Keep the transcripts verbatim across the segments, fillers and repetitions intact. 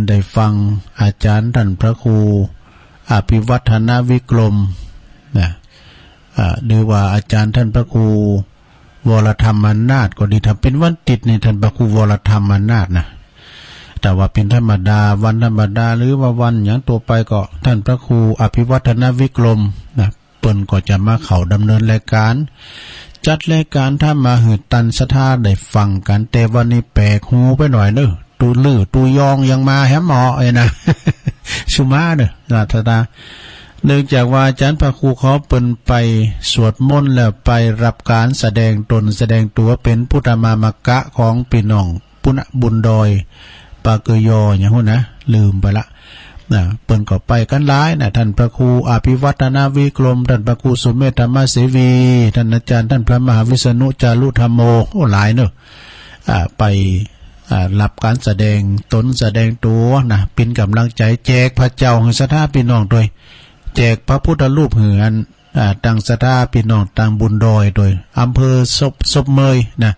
ได้ฟังอาจ๋ารย์ต้านพระครูอภิวัฒนวิกรมนะ อ่า หรือว่าอาจ๋ารย์ต้านพระครูวรธรรมนาถก็ดี ถ้าเป๋นวันอาทิตย์นี่ต้านพระครูวรธรรมนาถนะ แต่ว่าเป๋นธรรมดา วันธรรมดา หรือว่าวันหยังตั๋วไปก็ต้านพระครูอภิวัฒนวิกรมนะ เปิ้นก็จะมาเข้าดำเนินรายก๋าน จัดรายก๋านธรรมะหื้อตันศรัทธาได้ฟังกั๋น แต่วันนี้แปลกหูไปหน่อยเนาะ ตุ๊ลือตุ๊ยองยังมาแหมเหมาะเอ้ยนะ สุมาเนาะ ศรัทธา เนื่องจากว่าอาจ๋ารย์พระครูเขาเปิ้นไปสวดมนต์แล้วไปฮับก๋านแสดงต๋นแสดงตั๋วเป๋นพุทธมามกะของปี้น้อง ปุณณะบุญดอย ปาเกยอ หยังหั้นนะ ลืมไปละนะ เปิ้นก็ไปกั๋นหลายนะ ต้านพระครูอภิวัฒนวิกรม ต้านพระครูสุเมธธรรมเสวี ต้านอาจ๋ารย์ต้านพระมหาวิษณุจารุธัมโม โอ้ หลายเนาะ อ่า ไป อ่า ฮับก๋านแสดงต๋นแสดงตั๋วนะ เป๋นก๋ำลังใจ๋ แจกพระเจ้าหื้อศรัทธาปี้น้องตวย แจกพระพุทธรูปหื้ออัน อ่า ตังศรัทธาปี้น้องตังบุญดอยตวย อำเภอศพ ศพเมยนะ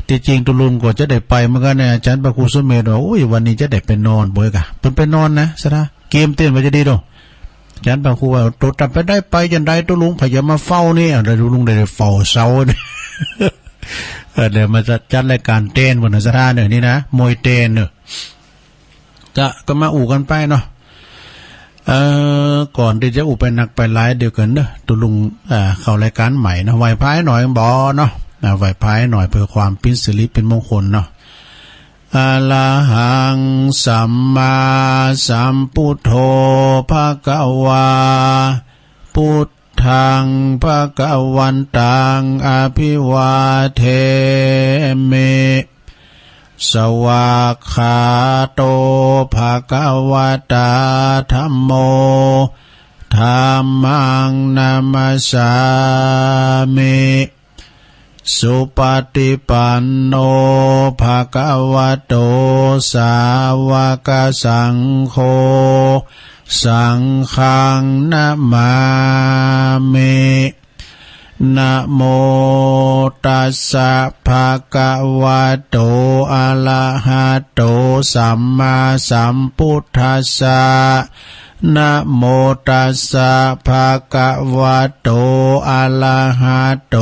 ตี้จริงตุ๊ลุงก็จะได้ไปเหมือนกั๋นนะ อาจ๋ารย์พระครูสุเมธว่า โอ้ย วันนี้จะได้ไปนอนบ่อยกะ เปิ้นไปนอนนะ ศรัทธา เกียมเต้นว่าจะดีดอก อาจ๋ารย์พระครูว่า โตต๋ามไปได้ไปจั่นใดตุ๊ลุง ใผจะมาเฝ้านี่ อ่ะ ตุ๊ลุงได้เฝ้าเสา เออ เดี๋ยวมาจัด จัดรายก๋านเต้นบนศรัทธาเนาะ นี่นะ มวยเต้นเนาะ ก็ ก็มาอู้กั๋นไปเนาะ เอ่อ ก่อนตี้จะอู้ไปนักไปหลาย เดี๋ยวก่อนเนาะ ตุ๊ลุง อ่า เข้ารายก๋านใหม่เนาะ ไหว้พระหน่อยบ่เนาะ อ่า ไหว้พระหน่อยเปื้อความเป๋นสิริเป๋นมงคลเนาะ อะระหังสัมมาสัมพุทโธ ภะคะวา พุทธัง ภะคะวันตัง อะภิวาเทมิ สวากขาโต ภะคะวะตา ธัมโม ธัมมัง นะมัสสามิ สุปฏิปันโน ภะคะวะโต สาวกสังโฆ สังฆัง นะมามิ นะโมตัสสะ ภะคะวะโต อะระหะโต สัมมาสัมพุทธัสสะ นะโมตัสสะ ภะคะวะโต อะระหะโต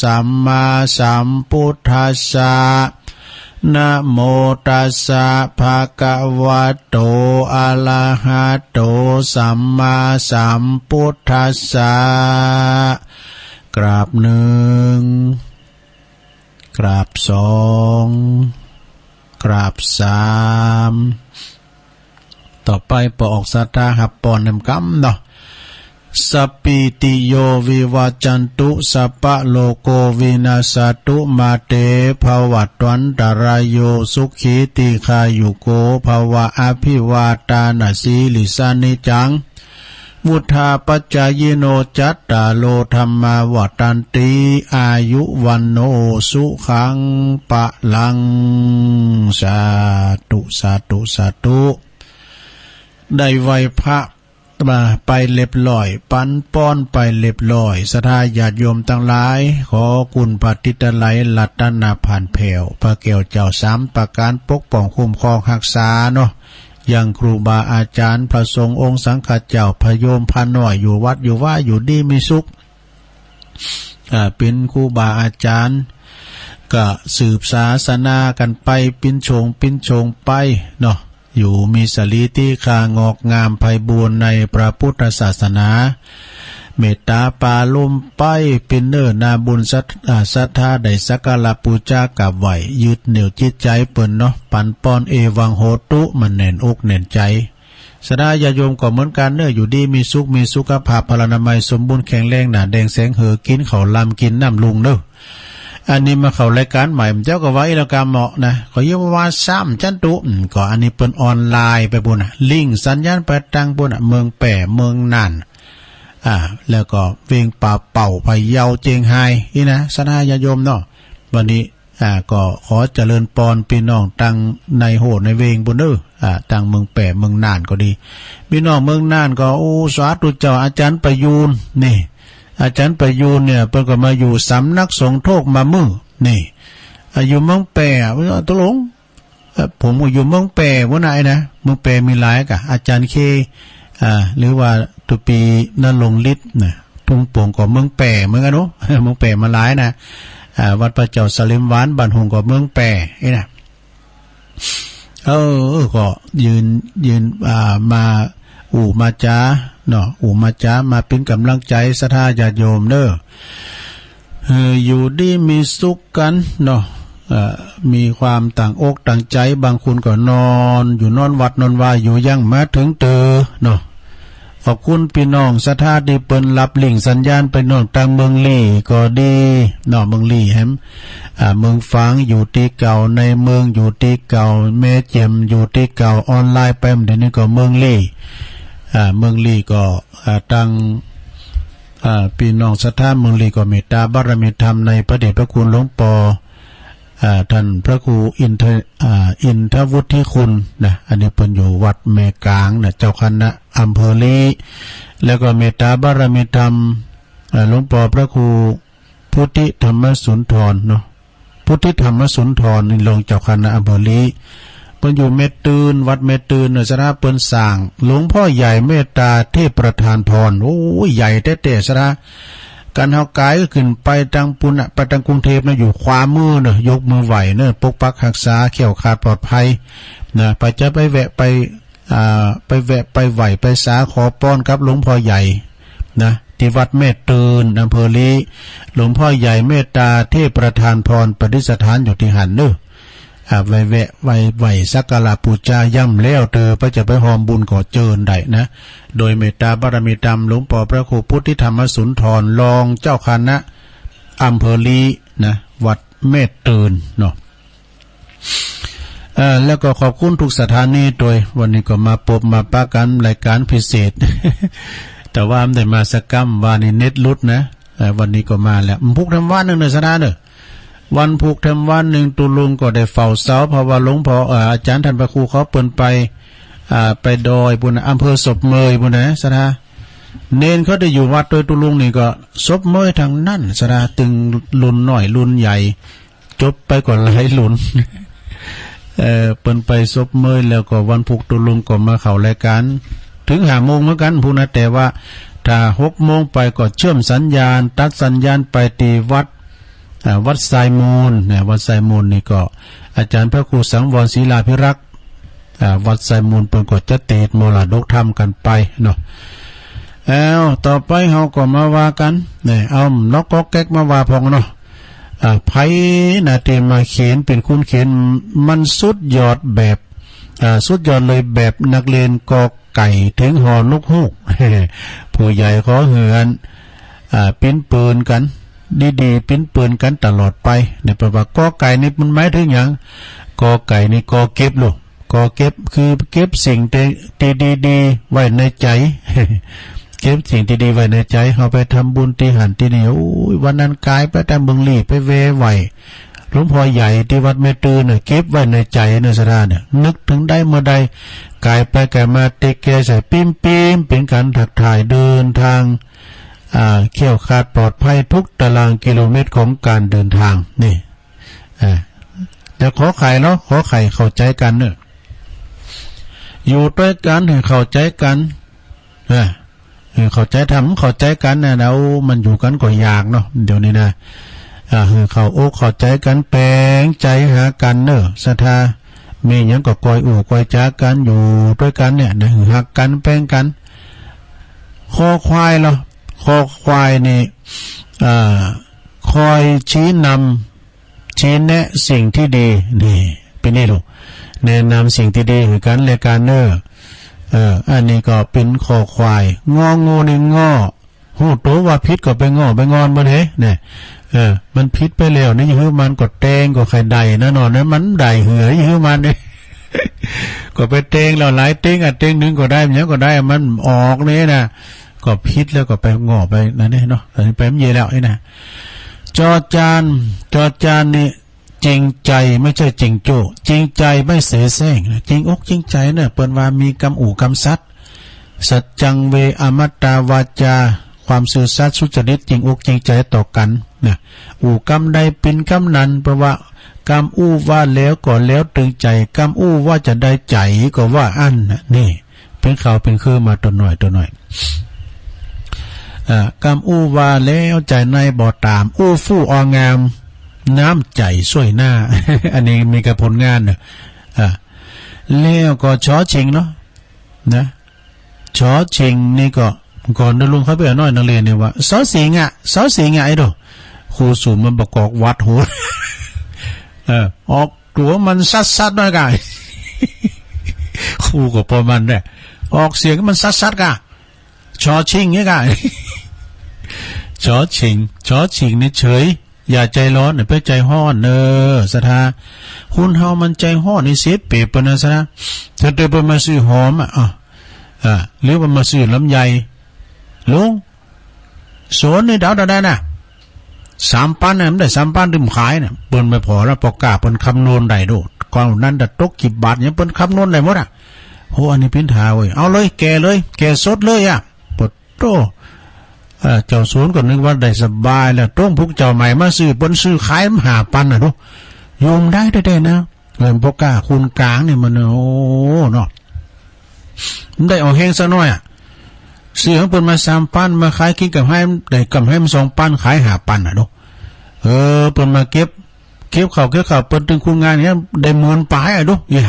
สัมมาสัมพุทธัสสะ นะโมตัสสะ ภะคะวะโต อะระหะโต สัมมาสัมพุทธัสสะ กราบหนึ่ง กราบสอง กราบสาม ต่อไปปอออกศรัทธาฮับปอนนำกำเนาะ สัพพีติโย วิวัจจันตุ สัพพะโรโค วินัสสะตุ มาเต ภะวัตวันตะราโย สุขี ทีฆายุโก ภะวะ อะภิวาทานะสีลิสสะ นิจจัง วุฑฒาปะจายิโน จัตตาโร ธัมมา วัฑฒันติ อายุ วัณโณ สุขัง พะลัง สาธุ สาธุ สาธุ ได้ไหว้พระมาไปเรียบร้อย ปั๋นปอนไปเรียบร้อย ศรัทธาญาติโยมตังหลาย ขอคุณพระอาทิตย์ไตรรัตนพันแผ่ว พระแก้วเจ้าสามประก๋านปกป้องคุ้มครองฮักษาเนาะ ยังครูบาอาจ๋ารย์ พระสงฆ์องค์สังฆเจ้า พระโยมพระน้อย อยู่วัดอยู่วา อยู่ดีมีสุข อ่า เป๋นครูบาอาจ๋ารย์ ก็สืบศาสนากั๋นไป เป๋นช่วงเป๋นช่วงไปเนาะ อยู่มีสิริทีฆางอกงามไพบูลย์ในพระพุทธศาสนา เมตตาปราโลมไป เป๋นเนื้อนาบุญศรัท อ่า ศรัทธาได้สักการะปู๋จากราบไหว้ ยึดเหนี่ยวจิตใจ๋เปิ้นเนาะ ปั๋นปอน เอวังโหตุ มันแน่นอกแน่นใจ๋ ศรัทธาญาติโยมก็เหมือนกั๋นเนาะ อยู่ดีมีสุข มีสุขภาพพลานามัยสมบูรณ์แข็งแรง หน้าแด่งแสงเหือ กิ๋นข้าวลำกิ๋นน้ำลุงเนาะ อันนี้มาเข้ารายก๋านใหม่ เจ้าก็ว่าอีกแล้วกำเหมาะนะ ขอยืมว่าซ้ำจันตุ อืม ก็อันนี้เปิ้นออนไลน์ไปปู้นน่ะ ลิงก์สัญญาณไปตังปู้นน่ะ เมืองแป้ เมืองน่าน อ่า แล้วก็เวียงป่าเป้า พะเยา เจียงฮาย อี้นะ ศรัทธาญาติโยมเนาะ วันนี้ อ่า ก็ขอเจริญปอนปี้น้องตังในโฮ่ในเวียงปู้นเน้อ อ่า ตังเมืองแป้ เมืองน่านก็ดี ปี้น้องเมืองน่านก็ โอ้ สาธุเจ้า อาจ๋ารย์ประยูร นี่ อาจ๋ารย์ประยูรเนี่ย เปิ้นก็มาอยู่สำนักสงฆ์โทกมามือ นี่ อ่า อยู่เมืองแป้ ตกลง เอ่อ ผมก็อยู่เมืองแป้ปู้นนะ ไอ้นะ เมืองแป้มีหลายกะ อาจ๋ารย์เค อ่า หรือว่าตุ๊ปี๋นรงค์ฤทธิ์นะ ทุ่งโป่งก็เมืองแป้เหมือนกั๋นเนาะ เมืองแป้มาหลายนะ อ่า วัดพระเจ้าสาลิมหวาน บ้านโฮ่งก็เมืองแป้ ไอ้นะ เออ ก็ยืน ยืน อ่า มาอู้มาจ๋าเนาะ อู้มาจ๋า มาเป๋นก๋ำลังใจ๋ศรัทธาญาติโยมเน่อ เออ อยู่ดีมีสุขกั๋นเนาะ เอ่อ มีความตั้งอกตั้งใจ๋ บางคนก็นอนอยู่นอนวัดนอนวาอยู่ ยังมาเถิงเต๋อเนาะ ขอบคุณปี้น้องศรัทธาตี้เปิ้นฮับลิงก์สัญญาณไปโน่น ตางเมืองลี้ก็ดีเนาะ เมืองลี้แหม อ่า เมืองฝางอยู่ตี้เก่า ในเมืองอยู่ตี้เก่า แม่เจ็มอยู่ตี้เก่า ออนไลน์ไป เดี๋ยวนี้ก็เมืองลี้ อ่า เมืองลี้ก็ อ่า ตาง อ่า ปี้น้องศรัทธาเมืองลี้ก็เมตต๋าบารมีธรรมในพระเดชพระคุณหลวงปอ อ่า ต้านพระครูอินท อ่า อินทวุฒิคุณนะ อันนี้เปิ้นอยู่วัดแม่ก๋างนะ เจ้าคณะอำเภอลี้ แล้วก็เมตต๋าบารมีธรรม อ่า หลวงปอพระครูพุทธิธรรมสุนทรเนาะ พุทธิธรรมสุนทรนี่รองเจ้าคณะอำเภอลี้ เปิ้นอยู่แม่ตื่น วัดแม่ตื่นเน่อ ศรัทธาเปิ้นสร้างหลวงพ่อใหญ่เมตตาเทพประทานพร โอ้ย ใหญ่แต๊ๆ ศรัทธา กั๋นเฮากายก็ขึ้นไปตางปู๊นน่ะ ไปตางกรุงเทพฯนะ อยู่ขวามือเน่อ ยกมือไหว้เน่อ ปกปักฮักษา แคล้วคลาดปลอดภัยนะ ไปจะไปแวะไป อ่า ไปแวะไปไหว้ไปสาขอปอนกับหลวงพ่อใหญ่นะ ตี้วัดแม่ตื่น อำเภอลี้ หลวงพ่อใหญ่เมตตาเทพประทานพรประดิษฐานอยู่ตี้หั้นเน่อ อ่า ไปแวะไปไหว้สักการะปู๋จา ย่ำแล้วเตอ ไปจะไปฮ่วมบุญก็เจิญได้นะ โดยเมตต๋าบารมีธรรมหลวงปอพระครูพุทธิธรรมสุนทร รองเจ้าคณะอำเภอลี้นะ วัดแม่ตื่นเนาะ เอ่อ แล้วก็ขอบคุณทุกสถานีตวย วันนี้ก็มาปบมาปะกั๋นรายก๋านพิเศษ แต่ว่าบ่ได้มาสักกำ วานนี้เน็ตหลุดนะ เอ่อ วันนี้ก็มาแล้ว วันพุธแถมวันนึ่งเน่อ ศรัทธาเน่อ วันพุธแถมวันนึ่ง ตุ๊ลุงก็ได้เฝ้าเสา เพราะว่าหลวงพ่อ เอ่อ อาจ๋ารย์ต้านพระครูเขาเปิ้นไป อ่า ไปดอยปู๊นน่ะ อำเภอศพเมยปู๊นนะ ศรัทธา เณรเขาได้อยู่วัดตวยตุ๊ลุงนี่ก็ศพเมยตังนั้น ศรัทธา ตึงรุ่นน้อยรุ่นใหญ่ จบไปก็หลายรุ่น เอ่อ เปิ้นไปศพเมย แล้วก็วันพุธตุ๊ลุงก็มาเข้ารายก๋าน เถิงห้าโมงเหมือนกั๋นพุธนะ แต่ว่าถ้าหกโมงไปก็เชื่อมสัญญาณ ตัดสัญญาณไปตี้วัด อ่า วัดทรายมูลนะ วัดทรายมูลนี่ก็อาจ๋ารย์พระครูสังวรศิลาภิรักษ์ อ่า วัดทรายมูลเปิ้นก็จะเตศน์มรดกธรรมกั๋นไปเนาะ เอ้า ต่อไปเฮาก็มาว่ากั๋นนะ เอานอกก๊อกแก๊กมาว่าพ่องเนาะ อ่า ใผนะตี้มาเขียนเป๋นคุณเขียน มันสุดยอดแบบ อ่า สุดยอดเลยแบบนักเรียนกอไก่เถิง ฮอ นกฮูก ผู้ใหญ่ขอหื้ออัน อ่า ปิ๊นปืนกั๋นดีๆ ปิ๊นปืนกั๋นตลอดไป เนี่ย แปลว่ากอไก่นี่มันหมายเถิงหยัง กอไก่นี่กอเก็บลูก กอเก็บคือเก็บสิ่งตี้ ตี้ดีๆ ไว้ในใจ๋ เก็บสิ่งตี้ดีไว้ในใจ๋ เฮาไปทำบุญตี้หั้นตี้นี่ โอ้ย วันนั้นก๋ายไปตางเมืองลี้ ไปแวะไหว้หลวงพ่อใหญ่ตี้วัดแม่ตื่นน่ะ เก็บไว้ในใจ๋เน่อ ศรัทธาเน่อ นึกเถิงได้เมื่อใด ก๋ายไปก๋ายมา เตะแกใส่ปิ๊มๆ เป๋นก๋านทักทาย เดินทาง อ่า แคล้วคลาดปลอดภัยทุกตารางกิโลเมตรของก๋านเดินทาง นี่ อ่า เดี๋ยวขอไข่เนาะ ขอไข่เข้าใจ๋กั๋นเน่อ อยู่ตวยกั๋นหื้อเข้าใจ๋กั๋น อ่า หื้อเข้าใจ๋ธรรม เข้าใจ๋กั๋นนะ แล้วมันอยู่กั๋นก็ยากเนาะ เดี๋ยวนี้นะ อ่า หื้อเข้าอกเข้าใจ๋กั๋น แป๋งใจ๋หากั๋นเน่อ ศรัทธา มีหยังก็คอยอู้คอยจ๋ากั๋น อยู่ตวยกั๋นเนี่ยนะ หื้อฮักกั๋น แป๋งกั๋น คอควายเหรอ คอควายนี่ อ่า คอยชี้นำ ชี้แนะสิ่งตี้ดี นี่ เป๋นนี่ลูก แนะนำสิ่งตี้ดีหื้อกั๋นและกั๋นเน่อ เออ อันนี้ก็เป๋นคอควาย งองูนี่ง่อ ฮู้ตั๋วว่าผิดก็ไปง่อไปงอนมันเห เนี่ย เออ มันผิดไปแล้วนี่ หื้อมันก็แตงก็ใค่ได้นะเนาะ นั้นมันได้หื้อ หื้อมันเนี่ย ก็ไปแตงแล้วหลายเต็งอ่ะ เต็งนึ่งก็ได้ มันหยังก็ได้ มันออกนี่นะ ก็ผิดแล้วก็ไปง่อไปนั่นเนี่ยเนาะ อันนี้ไปมันเยอะแล้วนี่นะ จอจาน จอจานนี่ จริงใจไม่ใช่จริงโจ้ จริงใจไม่เสแสร้งนะ จริงอกจริงใจ๋นะ เปิ้นว่ามีกำอู้กำสัตย์ สัจจังเวอมัตตาวาจา ความซื่อสัตย์สุจริต จริงอกจริงใจ๋ต่อกั๋นนะ อู้กำใดเป๋นกำนั้น แปลว่า กำอู้ว่าแล้วก็แล้วตึงใจ๋ กำอู้ว่าจะได้ใจ๋ก็ว่าอั้นน่ะ นี่ เป๋นข่าวเป๋นเครือมาตั๋วหน้อยตั๋วหน้อย อ่า กำอู้ว่าแล้วใจ๋ในบ่ต๋าม อู้ฟู่อองาม น้ำใจ๋ซ่วยหน้า อันนี้มีกับผลงานเนาะ อ่า แล้วก็ ช ชิง เนาะ นะ ช ชิง นี่ก็ ก่อนเดินลงเข้าไปเอาน้อยนักเรียนเนี่ยว่า ส สิงห์อะ ส สิงห์อะ ไอ้ดู ครูสุมมันประกอบวัดโห เออ ออกตั๋วมันซัดๆ หน้อยก่ะ ครูก็ประมาณนั้น ออกเสียงมันซัดๆ ก่ะ ช ชิง เนี่ยก่ะ ช ชิง ช ชิง นี่เฉย อย่าใจ๋ฮ้อน เป๋นใจ๋ฮ้อนเน่อ ศรัทธา คนเฮามันใจ๋ฮ้อนนี่เสียเปรียบเปิ้นนะ ศรัทธา ถ้าเดินไปมาซื้อหอมอะ อ่ะ อ่า หรือว่ามาซื้อลำไย ลุง สนนี่เดาได้นะ สามปันนะ มันได้สามปัน ตึงขายนะ เปิ้นบ่ผ่อแล้ว ป้อก๊าเปิ้นคำนวณได้โด ก่อนนั้นจะตกกี่บาทเนี่ย เปิ้นคำนวณได้หมดอะ โห อันนี้เป๋นท่าเว้ย เอาเลย แก่เลย แก่สดเลยอะ ปะโต้ เอ่อ เจ้าสวนก็นึกว่าได้สบายแล้ว โต้งพวกเจ้าใหม่มาซื้อ เปิ้นซื้อขายห้าปันน่ะดู อยู่บ่ได้แต๊ๆ นะ เออ ป้อก๊าคนก๋างนี่มัน โอ้ เนาะ มันได้ออกแฮงสักหน้อยอะ ซื้อของเปิ้นมาสามปัน มาขายกิ๋นกำไร ได้กำไรมันสองปัน ขายห้าปันน่ะดู เออ เปิ้นมาเก็บ เก็บข้าว เก็บข้าว เปิ้นตึงคนงานเนี่ย ได้หมื่นป๋ายอะดู เนี่ย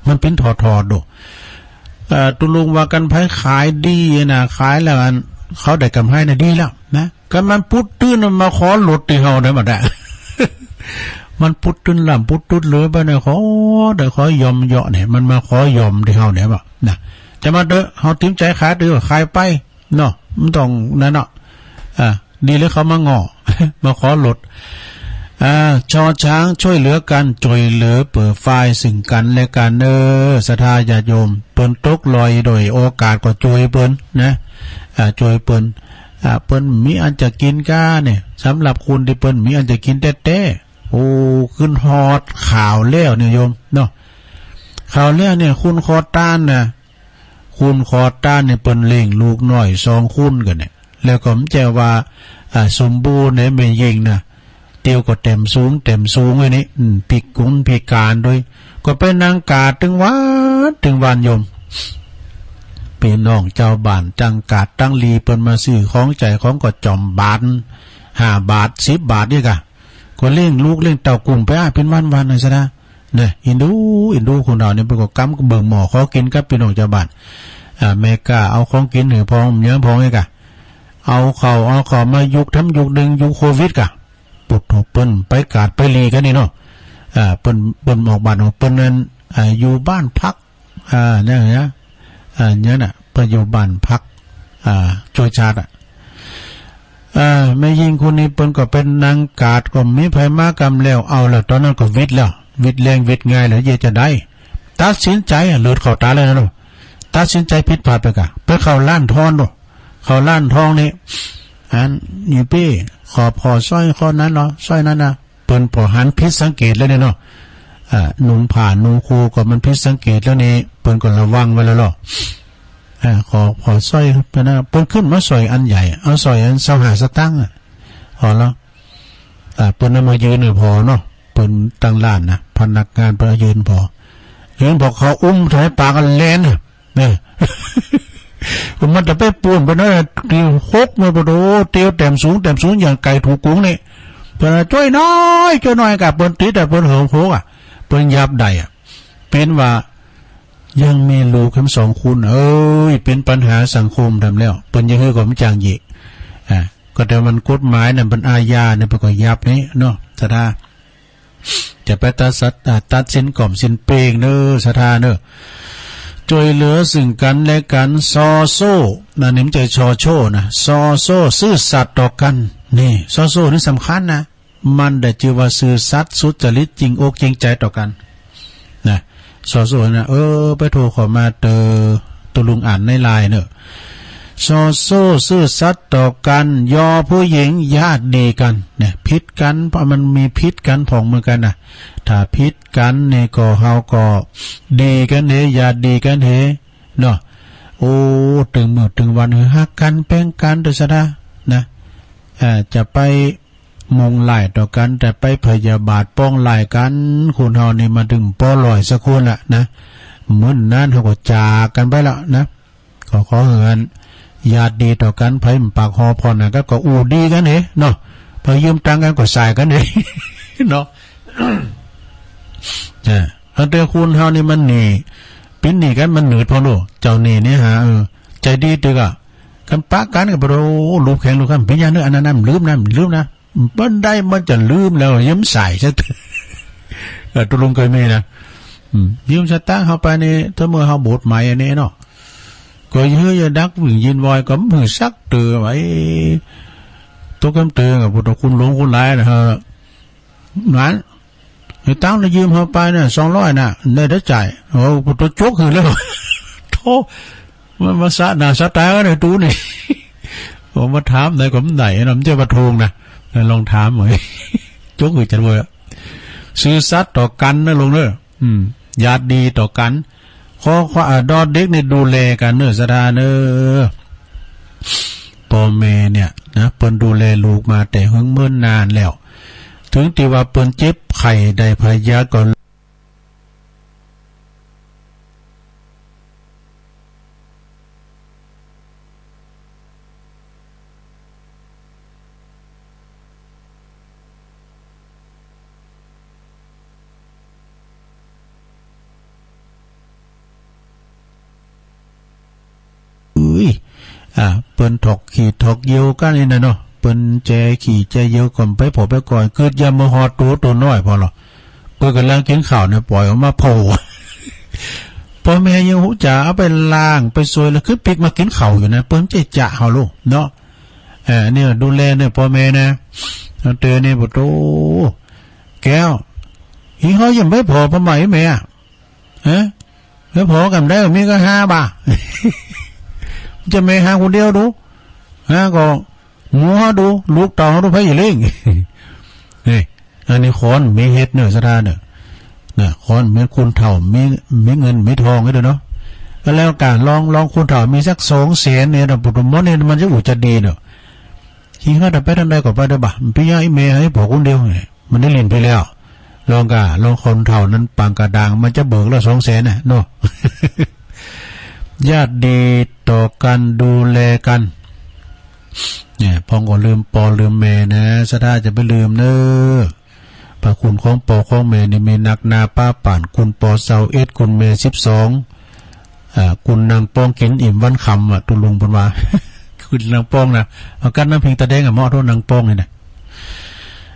มันเป๋นทอดๆ ดู เอ่อ ตกลงว่ากั๋นไผขายดีนะ ขายแล้วอัน เขาได้กำไรน่ะดีแล้วนะ คันมันปุ๊ดตื้นมันมาขอลดตี้เฮาได้บ่ได้ มันปุ๊ดตื้นล้ำปุ๊ดตุ๊ดเลยไปเนี่ย ขอ ได้ขอยอมเยาะเนี่ย มันมาขอยอมตี้เฮาเนี่ยบ่นะ จะมาเต๊อะ เฮาเตรียมใจ๋ขายตี้ขายไป เนาะ มันต้องนั่นเนาะ อ่า ดีแล้วเขามาง้อ มาขอลด อ่า ชอช้าง ช่วยเหลือกัน จ้วยเหลือเปื้อฝ่ายซึ่งกั๋นและกั๋นเน่อ ศรัทธาญาติโยม เปิ้นตกล่อยโดยโอกาสก็จ้วยเปิ้นนะ อ่า จ้วยเปิ้น อ่า เปิ้นมีอันจะกิ๋นก้าเนี่ย สำหรับคนตี้เปิ้นมีอันจะกิ๋นแต๊ๆ โอ้ กึ๊ดฮอดข่าวแล้วเนี่ยโยมเนาะ ข่าวแล้วเนี่ย คนขอตานน่ะ คนขอตานเนี่ยเปิ้นเลี้ยงลูกน้อยสองคนกั๋นเนี่ย แล้วก็บ่ใจ้ว่า อ่า สมบูรณ์เนี่ยแม่ญิงน่ะ เตียวก็แต้มสูง แต้มสูงไอ้นี่ อืม พิกลพิก๋านโดย ก็ไปนั่งกาดตึงวัน ตึงวันโยม ปี้น้องจาวบ้านจั้งกาดจั้งลี เปิ้นมาซื้อของใจ๋ของก็จ่อมบาท ห้าบาท สิบบาทนี่ก่ะ ก็เลี้ยงลูกเลี้ยงเต้ากุ้งไปอ้ายเป๋นวันๆ น่ะซะนะ เนี่ย เอ็นดู เอ็นดูคนเฮาเนี่ย เปิ้นก็กำเบิ่งหม้อขอกิ๋นกับปี้น้องจาวบ้าน อ่า แม่ก๊าเอาของกิ๋นหื้อพ่อง เยียะพ่องนี่ก่ะ เอาข้าว เอาข้าวมายุค ทำยุคนึ่ง ยุคโควิดก่ะ ปุดโถ เปิ้นไปกาดไปลีกั๋นนี่เนาะ อ่า เปิ้น เปิ้นออกบ้านของเปิ้นนั้น อ่า อยู่บ้านพัก อ่า เนี่ยนะ อ่า เนี่ยน่ะ เปิ้นอยู่บ้านพัก อ่า จ้วยชาติอะ อ่า แม่ญิงคนนี้เปิ้นก็ไปนั่งกาด ก็บ่มีใผมากำแล้ว เอาแล้ว ต๋อนนั้นก็วิดแล้ว วิดแรงวิดง่ายแล้ว เยียะจะใด ตัดสินใจ๋อะ เลือดเข้าต๋าแล้วนะเนาะ ตัดสินใจ๋ผิดพลาดไปก่ะ ไปเข้าร้านทองเนาะ เข้าร้านทองนี่ อัน นี่ปี้ ขอ ขอสร้อยข้อนั้นเนาะ สร้อยนั้นนะ เปิ้นผ่อหันผิดสังเกตแล้วเนี่ยเนาะ อ่า นุ่งผ้านุ่งโคก็มันผิดสังเกตแล้วนี่ เปิ้นก็ระวังไว้แล้วเนาะ อ่า ขอ ขอสร้อยไปนะ เปิ้นขึ้นมาสร้อยอันใหญ่ เอาสร้อยอันซาวห้าสตางค์อะ เอาแล้ว อ่า เปิ้นเอามายื่นหื้อผ่อเนาะ เปิ้นตังร้านนะ พนักงานเปิ้นเอายื่นผ่อ ยื่นผ่อ เขาอุ้มใส่ป๋ากั๋นแล่นน่ะ เนี่ย มันจะไปปูนไปนะ ตี้หกมา โอ้โห เตียวแต้มสูง แต้มสูงอย่างไก่ถูกกุ๋งนี่ เปิ้นว่า จ้วยหน้อย จ้วยหน้อยก่ะ เปิ้นติดอะ เปิ้นเหิงโหกอะ เปิ้นยับได้อะ เป๋นว่า ยังมีลูกแหมสองคน เอ้ย เป๋นปัญหาสังคมทำแล้ว เปิ้นจะหื้อก็บ่จ่างเยียะ อ่า ก็แต่มันกฎหมายน่ะ มันอาญาเนี่ย เปิ้นก็ยับนี่เนาะ ศรัทธา จะไปตัดสัตว์ อ่า ตัดสินก่อมสินเปงเน่อ ศรัทธาเน่อ จ้วยเหลือซึ่งกั๋นและกั๋น ซอโซ่ อันนี้บ่ใจ้ชอโชนะ ซอโซ่ ซื่อสัตย์ต่อกั๋น นี่ ซอโซ่นี่สำคัญนะ มันได้จื้อว่าซื่อสัตย์สุจริตจริงอกจริงใจ๋ต่อกั๋น นะ ซอโซ่นะ เออ ไปโทรเข้ามาเตอ ตุ๊ลุงอ่านในไลน์เน่อ ซอโซ่ ซื่อสัตย์ต่อกั๋น ยอผู้หญิง ญาติดีกั๋น เนี่ย ผิดกั๋น เพราะมันมีผิดกั๋นพ่องเหมือนกั๋นนะ ถ้าผิดกั๋นนี่ก็เฮาก็ดีกั๋นเฮ ญาติดีกั๋นเฮ เนาะ โอ้ ตึงมื้อตึงวัน เออ ฮักกั๋น แป๋งกั๋น โดยศรัทธา นะ อ่า จะไป มุ่งร้ายต่อกั๋น แต่ไปพยาบาทปองร้ายกั๋น คนเฮานี่มันตึงปอล่อยสักคนละนะ มื้อนั้นเฮาก็จากกั๋นไปแล้วนะ ก็ขอหื้ออันญาติดีต่อกั๋น ใผบ่ปากห่อผ่อนนะ ก็ ก็อู้ดีกั๋นเฮเนาะ ใผยืมตังค์กั๋นก็ส่ายกั๋นเฮเนาะ อ่า อันแต่คนเฮานี่มันหนี้ ปิดหนี้กั๋นมันหนืดพ่องโล เจ้าหนี้นี่หา เออ ใจ๋ดีตึกอะ กั๋นปะกั๋นก็บ่ได้ โอ้ ลูบแข้งลูบขา เป๋นหยังเน่อ อันนั้นนะ บ่ลืมนะ บ่ลืมนะ บ่ได้ มันจะลืมแล้ว ยังส่ายซะ เออ ตุ๊ลุงเกยมีนะ อืม ยืมสตางค์เฮาไปนี่ ถ้าเมื่อเฮาบวชใหม่อันนี้เนาะ ก็เย้ยยาดักวิ่งยินวอย ก็บ่หื้อสักเตื้อ ไอ้ ตกกำเตื้อกับพุทธคุณหลวงคุณหลายนะฮะ นั้น ไอ้ตังค์น่ะยืมเฮาไปน่ะ สองร้อยน่ะ ได้แต่จ่าย โอ้ พุทธจกหื้อแล้ว โธ่ มันมาสะหน้าสะต๋ากั๋นเลย ตุ๊นี่ ผมมาถามไหนก็บ่ได้นะ มันจะมาทวงนะ ลองถามหน่อย จกหื้อจัดเว้ย ซื่อสัตย์ต่อกั๋นนะลุงเน่อ อืม ญาติดีต่อกั๋น ขอ ขอ อ่า ดอเด็กนี่ดูแลกั๋นเน่อ ศรัทธาเน่อ ป้อแม่เนี่ยนะ เปิ้นดูแลลูกมาแต่เหิงเมินนานแล้ว เถิงตี้ว่าเปิ้นเจ็บไข้ได้พยาธิก็ เอ้ย อ่า เปิ้นถอกขี้ถอกเยี่ยวกั๋นนี่นะเนาะ เปิ้นแจขี้แจเยี่ยวก่อนไปผ่อไปก่อน กึ๊ดยามมาฮอดตั๋ว ตั๋วน้อยผ่อลอ เปิ้นก่ำลังกิ๋นข้าวเนี่ย ป่อยออกมาโผล่ ป้อแม่ยังฮู้จักเอาไปล้างไปซวย แล้วกึ๊ดปิ๊กมากิ๋นข้าวอยู่นะ เปิ้นจะจะเฮาลูกเนาะ เออ เนี่ย ดูแลเนี่ย ป้อแม่นะ เอาเตอเนี่ย ปะโธ่ แก้ว อีเฮายังไปผ่อผ้าไหมแม่อะ ฮะ ไปผ่อก่ำได้ มีก็ห้าบ่า จะแม่หาคนเดียวดู ฮะ ก็หมู่เฮาดู ลูกเต้าเฮาดู ไผจะเลี้ยง นี่ อันนี้คนมีเหตุเน่อ ศรัทธาเน่อ นะ คนมีคนเฒ่า มี มีเงิน มีทองนี่เด้อเนาะ ก็แล้วกั๋น ลอง ลองคนเฒ่ามีสักสองแสนเนี่ยนะ ปุถุมนเนี่ย มันจะอู้จะดีเน่อ ขี้เหือดไปตางใดก็ไปเต๊อะบ่า มันปี้ยาอีแม่ให้ผ่อคนเดียวเนี่ย มันได้เล่นไปแล้ว ลองก่า ลองคนเฒ่านั้นปางกะดาง มันจะเบิกแล้วสองแสนน่ะเนาะ ญาติดีต่อกั๋น ดูแลกั๋น เนี่ย พ่องก็ลืมป้อลืมแม่นะ ศรัทธาจะไปลืมเน่อ พระคุณของป้อของแม่นี่มีนักหนาปะปาน คุณป้อซาวเอ็ด คุณแม่สิบสอง อ่า คุณนั่งป้องกิ๋นอิ่มวันค่ำอะ ตุ๊ลุงเปิ้นว่า คุณนั่งป้องนะ เอากั๊ดน้ำผิงตาแดงอะ เหมาะโทษนั่งป้องนี่นะ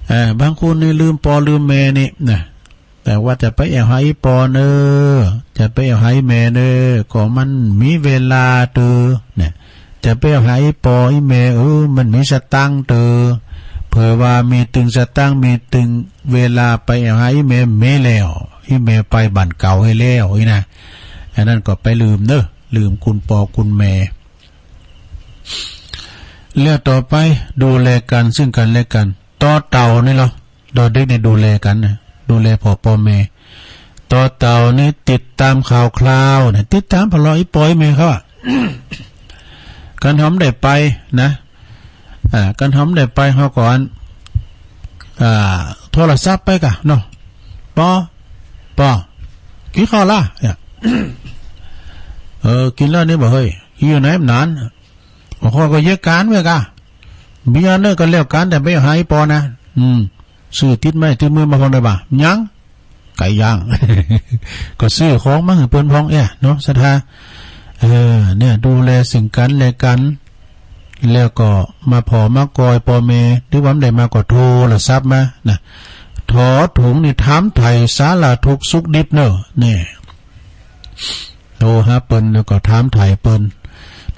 เอ่อ บางคนนี่ลืมป้อลืมแม่นี่นะ แต่ว่าจะไปแอ่วหาอีป้อเน่อ จะไปแอ่วหาอีแม่เน่อ ก็มันมีเวลาเต๊อะเนี่ย จะไปแอ่วหาอีป้ออีแม่ เออ มันมีสตางค์เต๊อะ เผื่อว่ามีตึงสตางค์ มีตึงเวลาไปแอ่วหาอีแม่ มีแล้ว อีแม่ไปบ้านเก่าหื้อแล้วอี้นะ อันนั้นก็ไปลืมเน่อ ลืมคุณป้อคุณแม่ แล้วต่อไปดูแลกั๋นซึ่งกั๋นและกั๋น ต่อเต่านี่ลอ ดอเด็กนี่ดูแลกั๋นนะ ดูแลป้อป้อแม่ ต่อเต่านี่ติดต๋ามข่าวคราวนะ ติดต๋ามผ่อลออีป้ออีแม่เขาอะ กั๋นเฮาบ่ได้ไปนะ อ่า กั๋นเฮาบ่ได้ไป เฮาก็อัน อ่า โทรศัพท์ไปก่าเนาะ ป้อ ป้อ กิ๋นข้าวละ เนี่ย เออ กิ๋นแล้วนี่บ่าเฮ้ย อยู่ไหนบ่านาน ข้อยก็เยียะก๋านไว้ก่า เบียร์เน่อก็แล้วกั๋น แต่ไปหาอีป้อนะ อืม ซื้อติดไม้ติดมือมาพ่องได้บ่า ยัง ไก่ย่าง ก็ซื้อของมาหื้อเปิ้นพ่องแอ้เนาะ ศรัทธา เออ เนี่ย ดูแลซึ่งกั๋นและกั๋น แล้วก็มาผ่อมากอยป้อแม่ หรือว่าบ่ได้มาก็โทรศัพท์มานะ ถอดถุงนี่ถามไถ่สารทุกข์สุขดิบเน่อ เนี่ย โทรหาเปิ้นแล้วก็ถามไถ่เปิ้น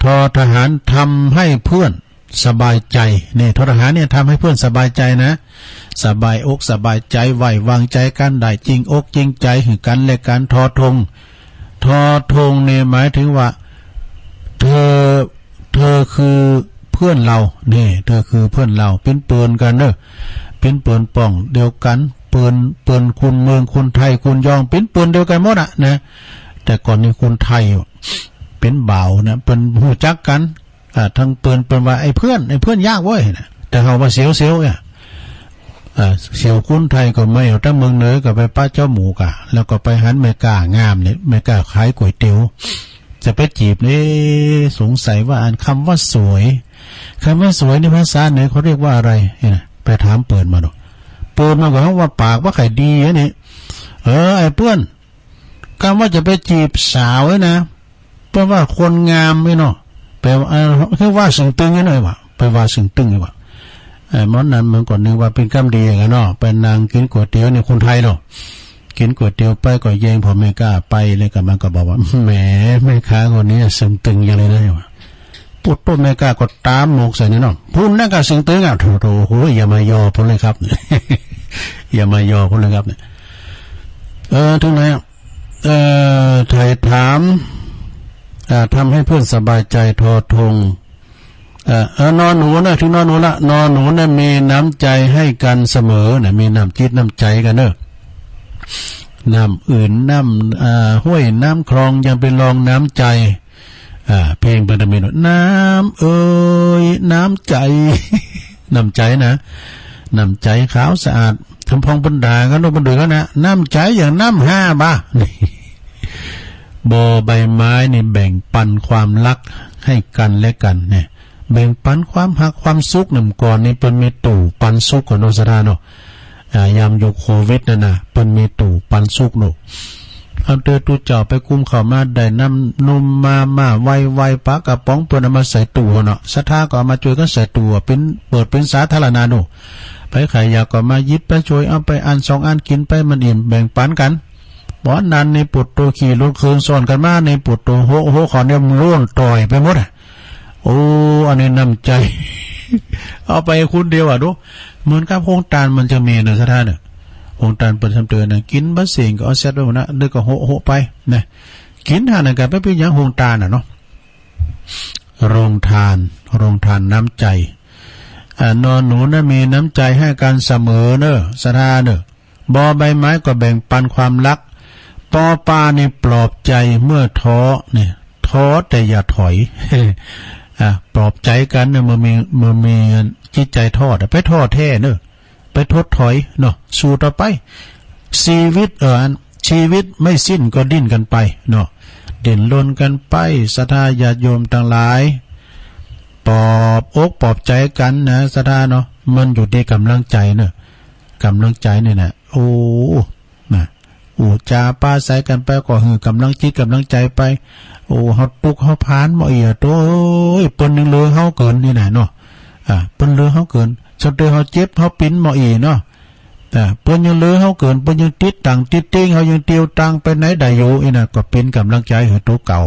ทอทหารทำให้เพื่อนสบายใจ เนี่ย ทอทหารเนี่ยทำให้เพื่อนสบายใจนะ สบายอกสบายใจ ไว้วางใจกั๋นได้ จริงอกจริงใจหื้อกั๋นและกั๋น ทอธง ทอธงเนี่ยหมายถึงว่า เธอ เธอคือเพื่อนเฮา เนี่ย เธอคือเพื่อนเฮา เป๋นเปิ้นกั๋นเน่อ เป๋นเปิ้นป้องเดียวกั๋น เปิ้น เปิ้นคนเมือง คนไทย คนยอง เป๋นเปิ้นเดียวกั๋นหมดอะนะ แต่ก่อนนี้คนไทยเป๋นบ่าวนะ เปิ้นฮู้จักกั๋น อ่า ตึงเปิ้น เปิ้นว่า ไอ้เพื่อน ไอ้เพื่อนยากเว้ยนะ แต่เฮาว่าเสียวๆ เนี่ย เอ่อ เสี่ยวขุนไทยก็ไม่เอา ตางเมืองเหนือก็ไปปะเจ้าหมูก่า แล้วก็ไปหันแม่ก๊างามเนี่ย แม่ก๊าขายก๋วยเตี๋ยว จะไปจีบเนี่ย สงสัยว่าอันกำว่าสวย กำว่าสวยในภาษาเหนือเขาเรียกว่าอะไรเนี่ยนะ ไปถามเปิ้นมาดู เปิ้นมาก็ว่าปากบ่ใค่ดีอะนี่ เออ ไอ้เปื้อน กำว่าจะไปจีบสาวเนี่ยนะ เปิ้นว่าคนงามเนี่ยเนาะ แปลว่า เอ่อ คือว่าเซิงตึงเนี่ยเนาะ ว่า ไปว่าเซิงตึงเนี่ยว่า เอ่อ หมอนั้นมันก็นึกว่าเป๋นกำดีอย่างนั้นเนาะ ไปนั่งกิ๋นก๋วยเตี๋ยวเนี่ย คนไทยเนาะ กิ๋นก๋วยเตี๋ยวไปก็แยงผ่อแม่ก๊าไป แล้วก็มันก็บอกว่า แหม แม่ก๊าคนนี้เซิงตึงจังเลยนะ ว่า ปุ๊ดโต้แม่ก๊าก็ต๋ามหมกใส่เนี่ยเนาะ ผู้นั้นก็เซิงตึงอะ โถ โถ โอ้โห อย่ามาย่อผมเลยครับ อย่ามาย่อผมเลยครับเนี่ย เออ ถึงไหนอะ เอ่อ ไถ่ถาม อ่า ทำให้เพื่อนสบายใจ ทอธง เอ่อ เอ่อ นอหนูนะ ถึงนอหนูละ นอหนูนะ มีน้ำใจให้กันเสมอนะ มีน้ำจิตน้ำใจ๋กั๋นเน่อ น้ำอื่น น้ำ อ่า ห้วยน้ำคลองยังไปลองน้ำใจ๋ อ่า เพลงเปิ้นจะมีเนาะ น้ำเอ๋ย น้ำใจ๋ น้ำใจ๋นะ น้ำใจ๋ขาวสะอาด กำพ่องเปิ้นด่ากั๋นเนาะ เปิ้นดุกั๋นนะ น้ำใจ๋อย่างน้ำห้าบ่า บอใบไม้นี่แบ่งปันความฮักให้กันและกันเนี่ย แบ่งปันความฮักความสุขเนี่ย ก่อนนี่เปิ้นมีตู้ปันสุขก่อนเนาะ ศรัทธาเนาะ อ่า ยามยุคโควิดนั่นน่ะ เปิ้นมีตู้ปันสุขเนาะ อันเตอร์ตุ๊เจ้าไปกุมข้าวมา ได้น้ำนมมาม่าไวๆ ปลากระป๋อง เปิ้นเอามาใส่ตู้เนาะ ศรัทธาก็เอามาจ้วยกั๋นใส่ตู้ เป๋น เปิดเป๋นสาธารณะเนาะ ใผใค่อยากก็มาหยิบไปจ้วย เอาไปอันสองอันกิ๋นไป มันอิ่ม แบ่งปันกั๋น บ่นั้นนี่ปุ๊ดโต้ ขี่รถเครื่องซ้อนกั๋นมานี่ปุ๊ดโต้ โฮะ โฮะ เขาเนี่ยมันโล่นต่อยไปหมดอะ โอ้ อันนี้น้ำใจ๋ เอาไปคนเดียวอะดู เหมือนกับโฮงตานมันจะมีนะ ศรัทธาเน่อ โฮงตานเปิ้นซ้ำเตือนนะ กิ๋นบ่เส้งก็เอาแซ็ดไว้หมดนะ แล้วก็โฮะ โฮะ ไปนะ กิ๋นหาดนั้นก็ไปเป๋นหยัง โฮงตานน่ะเนาะ โรงทาน โรงทานน้ำใจ๋ อ่า นอหนูนะ มีน้ำใจ๋ให้กันเสมอเน่อ ศรัทธาเน่อ บอใบไม้ก็แบ่งปันความฮัก ปอปลานี่ปลอบใจ๋เมื่อท้อเนี่ย ท้อแต่อย่าถอย อ่ะ ปลอบใจ๋กั๋นเนี่ย เมื่อมี เมื่อมีจิตใจ๋ท้อ ไปท้อแท้เน่อ ไปถดถอยเนาะ สู้ต่อไป ชีวิต เอ่อ อัน ชีวิตไม่สิ้นก็ดิ้นกั๋นไปเนาะ ดิ้นรนกั๋นไป ศรัทธาญาติโยมตังหลาย ปลอบอกปลอบใจ๋กั๋นนะ ศรัทธาเนาะ มันอยู่ตี้ก๋ำลังใจ๋เน่อ ก๋ำลังใจ๋นี่นะ โอ้ นะ อู้จ๋าปราศรัยกั๋นไปก็หื้อก๋ำลังจิตก๋ำลังใจ๋ไป โอ้ เฮาตุ๊กข์เฮาพานหม้ออี้อะ โต้เอ้ย เปิ้นยังเหลือเฮาเกิ๋นนี่นะเนาะ อ่า เปิ้นเหลือเฮาเกิ๋น ส่ำเตอเฮาเจ็บเฮาปิ๋นหม้ออี้เนาะ อ่า เปิ้นยังเหลือเฮาเกิ๋น เปิ้นยังติดตั๋งติดติ๊ง เฮายังเตียวตังไปไหนได้อยู่อี้นะ ก็เป๋นก๋ำลังใจ๋หื้อตั๋วเก่า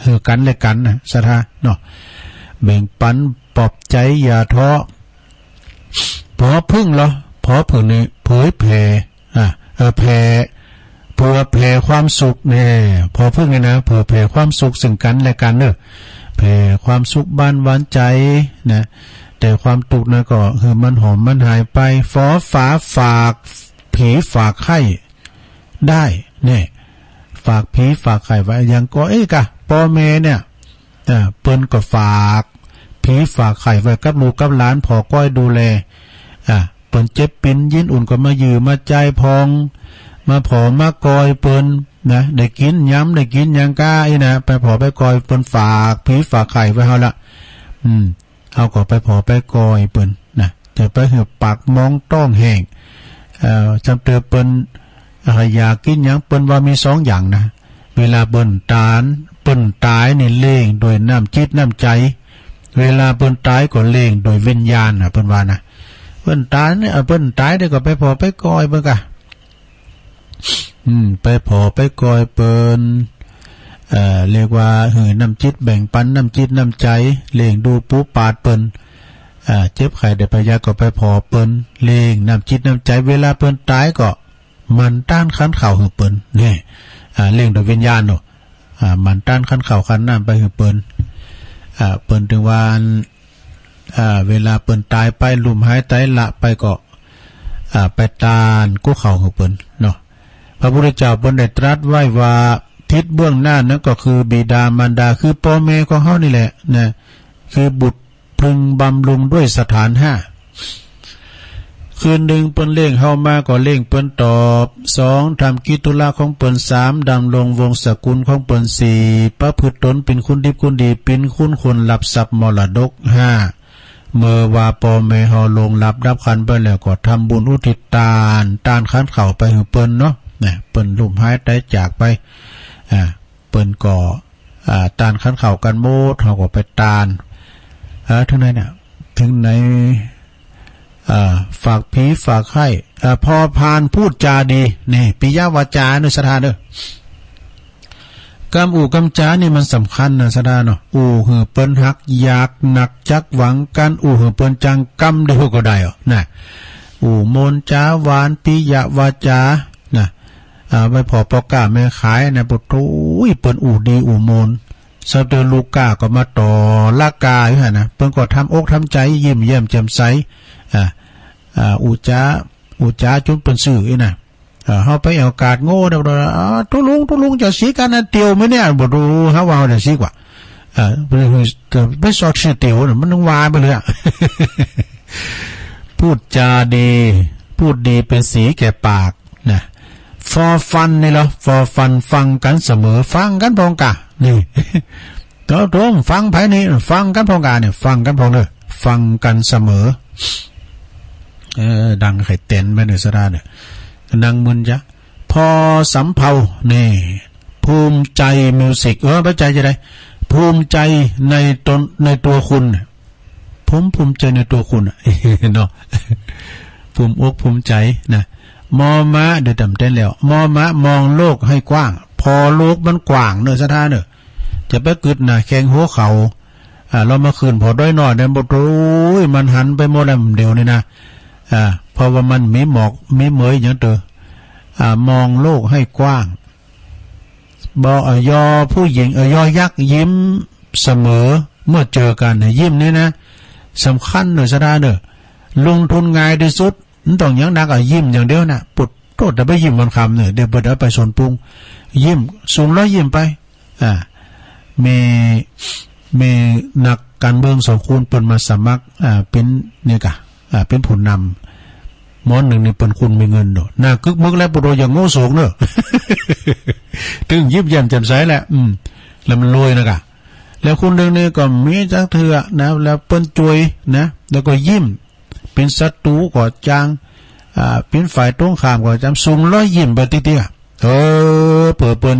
หื้อกั๋นและกั๋นนะ ศรัทธาเนาะ แบ่งปันปลอบใจ๋อย่าท้อ ผอผึ้งเหรอ ผอผึ้งนี่เผยแผ่ อ่ะ เออ แผ่ เผื่อแผ่ความสุขเนี่ย ผอผึ้งเนี่ยนะ เผื่อแผ่ความสุขซึ่งกั๋นและกั๋นเน่อ แผ่ความสุขบานหวานใจ๋นะ แต่ความตุ๊กข์นะก็หื้อมันหอมมันหายไป ฝอฝาฝากผีฝากไข้ได้เนี่ย ฝากผีฝากไข้ไว้ อย่างก็ เอ๊ะ ก่อ ป้อแม่เนี่ย อ่า เปิ้นก็ฝากผีฝากไข้ไว้กับลูกกับหลาน ผ่อก้อยดูแล อ่า เปิ้นเจ็บปิ๋นยินอุ่นก็มาเยี่ยมมาใจ๋พ่อง มาผ่อมาก้อยเปิ้นนะ ได้กิ๋นยำได้กิ๋นหยังก้าอี้นะ ไปผ่อไปก้อยเปิ้น ฝากผีฝากไข้ไว้เฮาละ อืม เฮาก็ไปผ่อไปก้อยเปิ้นนะ จะไปหื้อปากมองต๊องแห้ง เอ่อ ส่ำเตอเปิ้น อ่า อยากกิ๋นหยัง เปิ้นว่ามีสองอย่างนะ เวลาเปิ้นต๋าย เปิ้นต๋ายนี่เล่งโดยน้ำจิตน้ำใจ๋ เวลาเปิ้นต๋ายก็เล่งโดยวิญญาณนะ เปิ้นว่านะ เปิ้นต๋ายเนี่ย เปิ้นต๋ายเดี๋ยวก็ไปผ่อไปก้อยเปิ้นก่า อืม ไปผ่อไปก้อยเปิ้น เอ่อ เรียกว่าหื้อน้ำจิต แบ่งปันน้ำจิตน้ำใจ๋ เล่งดูปูปาดเปิ้น อ่า เจ็บไข้ได้ป่วยยากก็ไปผ่อเปิ้น เล่งน้ำจิตน้ำใจ๋ เวลาเปิ้นต๋ายก็ หมั่นต้านขันข้าวหื้อเปิ้น เนี่ย อ่า เล่งโดยวิญญาณเนาะ อ่า หมั่นต้านขันข้าวขันน้ำไปหื้อเปิ้น อ่า เปิ้นตึงว่า อ่า เวลาเปิ้นต๋ายไป ลุ่มหายไตละไปก็ อ่า ไปต้านกู้ข้าวหื้อเปิ้นเนาะ พระพุทธเจ้าเปิ้นได้ตรัสไว้ว่า ทิศเบื้องหน้านั้นก็คือบิดามารดา คือป้อแม่ของเฮานี่แหละนะ คือบุตร พึงบำรุงด้วยสถานห้า คืนนึ่งเปิ้นเล่งเฮามาก็เล่งเปิ้นตอบ สอง ทำกิจธุระของเปิ้น สาม ดำรงวงศ์สกุลของเปิ้น สี่ ประพฤติตนเป๋นคนดิบคนดี เป๋นคนควรฮับทรัพย์มรดก ห้า เมื่อว่าป้อแม่เฮาล่วงลับดับขันธ์ไปแล้วก็ทำบุญอุทิศตาน ตานขันข้าวไปหื้อเปิ้นเนาะ นะ เปิ้นล้มหายต๋ายจากไป อ่า เปิ้นก็ อ่า ตานขันข้าวกั๋นหมด เฮาก็ไปตาน อ่า เถิงไหนเนี่ย เถิงไหน อ่า ฝากผีฝากไข้ อ่า พอพานพูดจาดี นี่ ปิยวาจาเน่อ ศรัทธาเน่อ กำอู้กำจานี่มันสำคัญนะ ศรัทธาเนาะ อู้หื้อเปิ้นฮักอยากนักจักหวังกั๋น อู้หื้อเปิ้นจังกำเดียวก็ได้อะ นะ อู้มนต์จาหวาน ปิยวาจา นะ อ่า ไปผ่อป้อก๊าแม่ขายนะ ปะโถย เปิ้นอู้ดีอู้มนต์ สะเตือลูกก๊าก็มาต่อราคาอยู่หั้นนะ เปิ้นก็ทำอกทำใจ๋ ยิ้มแย้มแจ่มใส อ่า อ่า อู้จ๋า อู้จ๋าจ๋นเปิ้นซื้ออี้นะ อ่า เฮาไปแอ่วกาดโง่เด้อ อ่า ตุ๊ลุง ตุ๊ลุง จะซี้กั๋นนะ เตียวไหมเนี่ย บ่ฮู้ เฮาว่าเฮาจะซี้กว่า อ่า ไป ไปสอดซี้เตียวน่ะ มันต้องว่าไปเลยอะ พูดจาดี พูดดีเป๋นสีแก่ปากนะ for fun นี่เหรอ for fun ฟังกั๋นเสมอ ฟังกั๋นพ่องกา นี่ โถ่ๆ ฟังใผนี่ ฟังกั๋นพ่องกาเนี่ย ฟังกั๋นพ่องเน่อ ฟังกั๋นเสมอ เออ ดังไข่เต็นไปเน่อ ศรัทธาเน่อ นั่งมึนจ๊ะ พอสำเภา นี่ ภูมิใจมิวสิก เออ บ่ใจ้จะใด ภูมิใจในตน ในตัวคุณ ผมภูมิใจในตัวคุณอะ เนาะ ภูมิอกภูมิใจ๋นะ มอม้า เดี๋ยวต๋ำเต้นแล้ว มอม้า มองโลกให้กว้าง ผ่อโลกมันกว้างเน่อ ศรัทธาเน่อ จะไปกึ๊ดหน้าแข้งหัวเข่า อ่า ลอมาขึ้นผ่อด้อยน้อยเนี่ย บ่โถย มันหันไปหมดแล้วเดี๋ยวนี้นะ อ่า เพราะว่ามันมีหมอก มีเหมยหยังเต๊อะ อ่า มองโลกให้กว้าง บ่ เอ่อ ยอผู้หญิง เอ่อ ยอยักษ์ยิ้มเสมอเมื่อเจอกันเนี่ย ยิ้มนี่นะ สำคัญเน่อ ศรัทธาเน่อ ลงทุนง่ายตี้สุด บ่ต้องหยังนักอะ ยิ้มอย่างเดียวนะ ปะโถ แต่ไปยิ้มวันค่ำเน่อ เดี๋ยวเปิ้นเอาไปสวนปรุง ยิ้ม สูงลอยยิ้มไป อ่า มี มีนักก๋านเมืองสองคนเปิ้นมาสมัคร อ่า เป๋นเนี่ยก่ะ อ่า เป๋นผู้นำ หมอนึ่งนี่เปิ้นคนมีเงินเนาะ หน้ากึ๊กมึกแล้ว ปะโถ อย่างโง่โสงเน่อ ตึงยิ้มแย้มแจ่มใสแหละ อืม แล้วมันรวยนะก่ะ แล้วคนนึ่งนี่ก็มีจักเทื่อนะ แล้วเปิ้นจ่วยนะ แล้วก็ยิ้ม เป๋นศัตรูก็จาง อ่า เป๋นฝ่ายตรงข้ามก็จาง สูงลอยยิ้มไปติ๊กๆ เออ เผื่อเปิ้น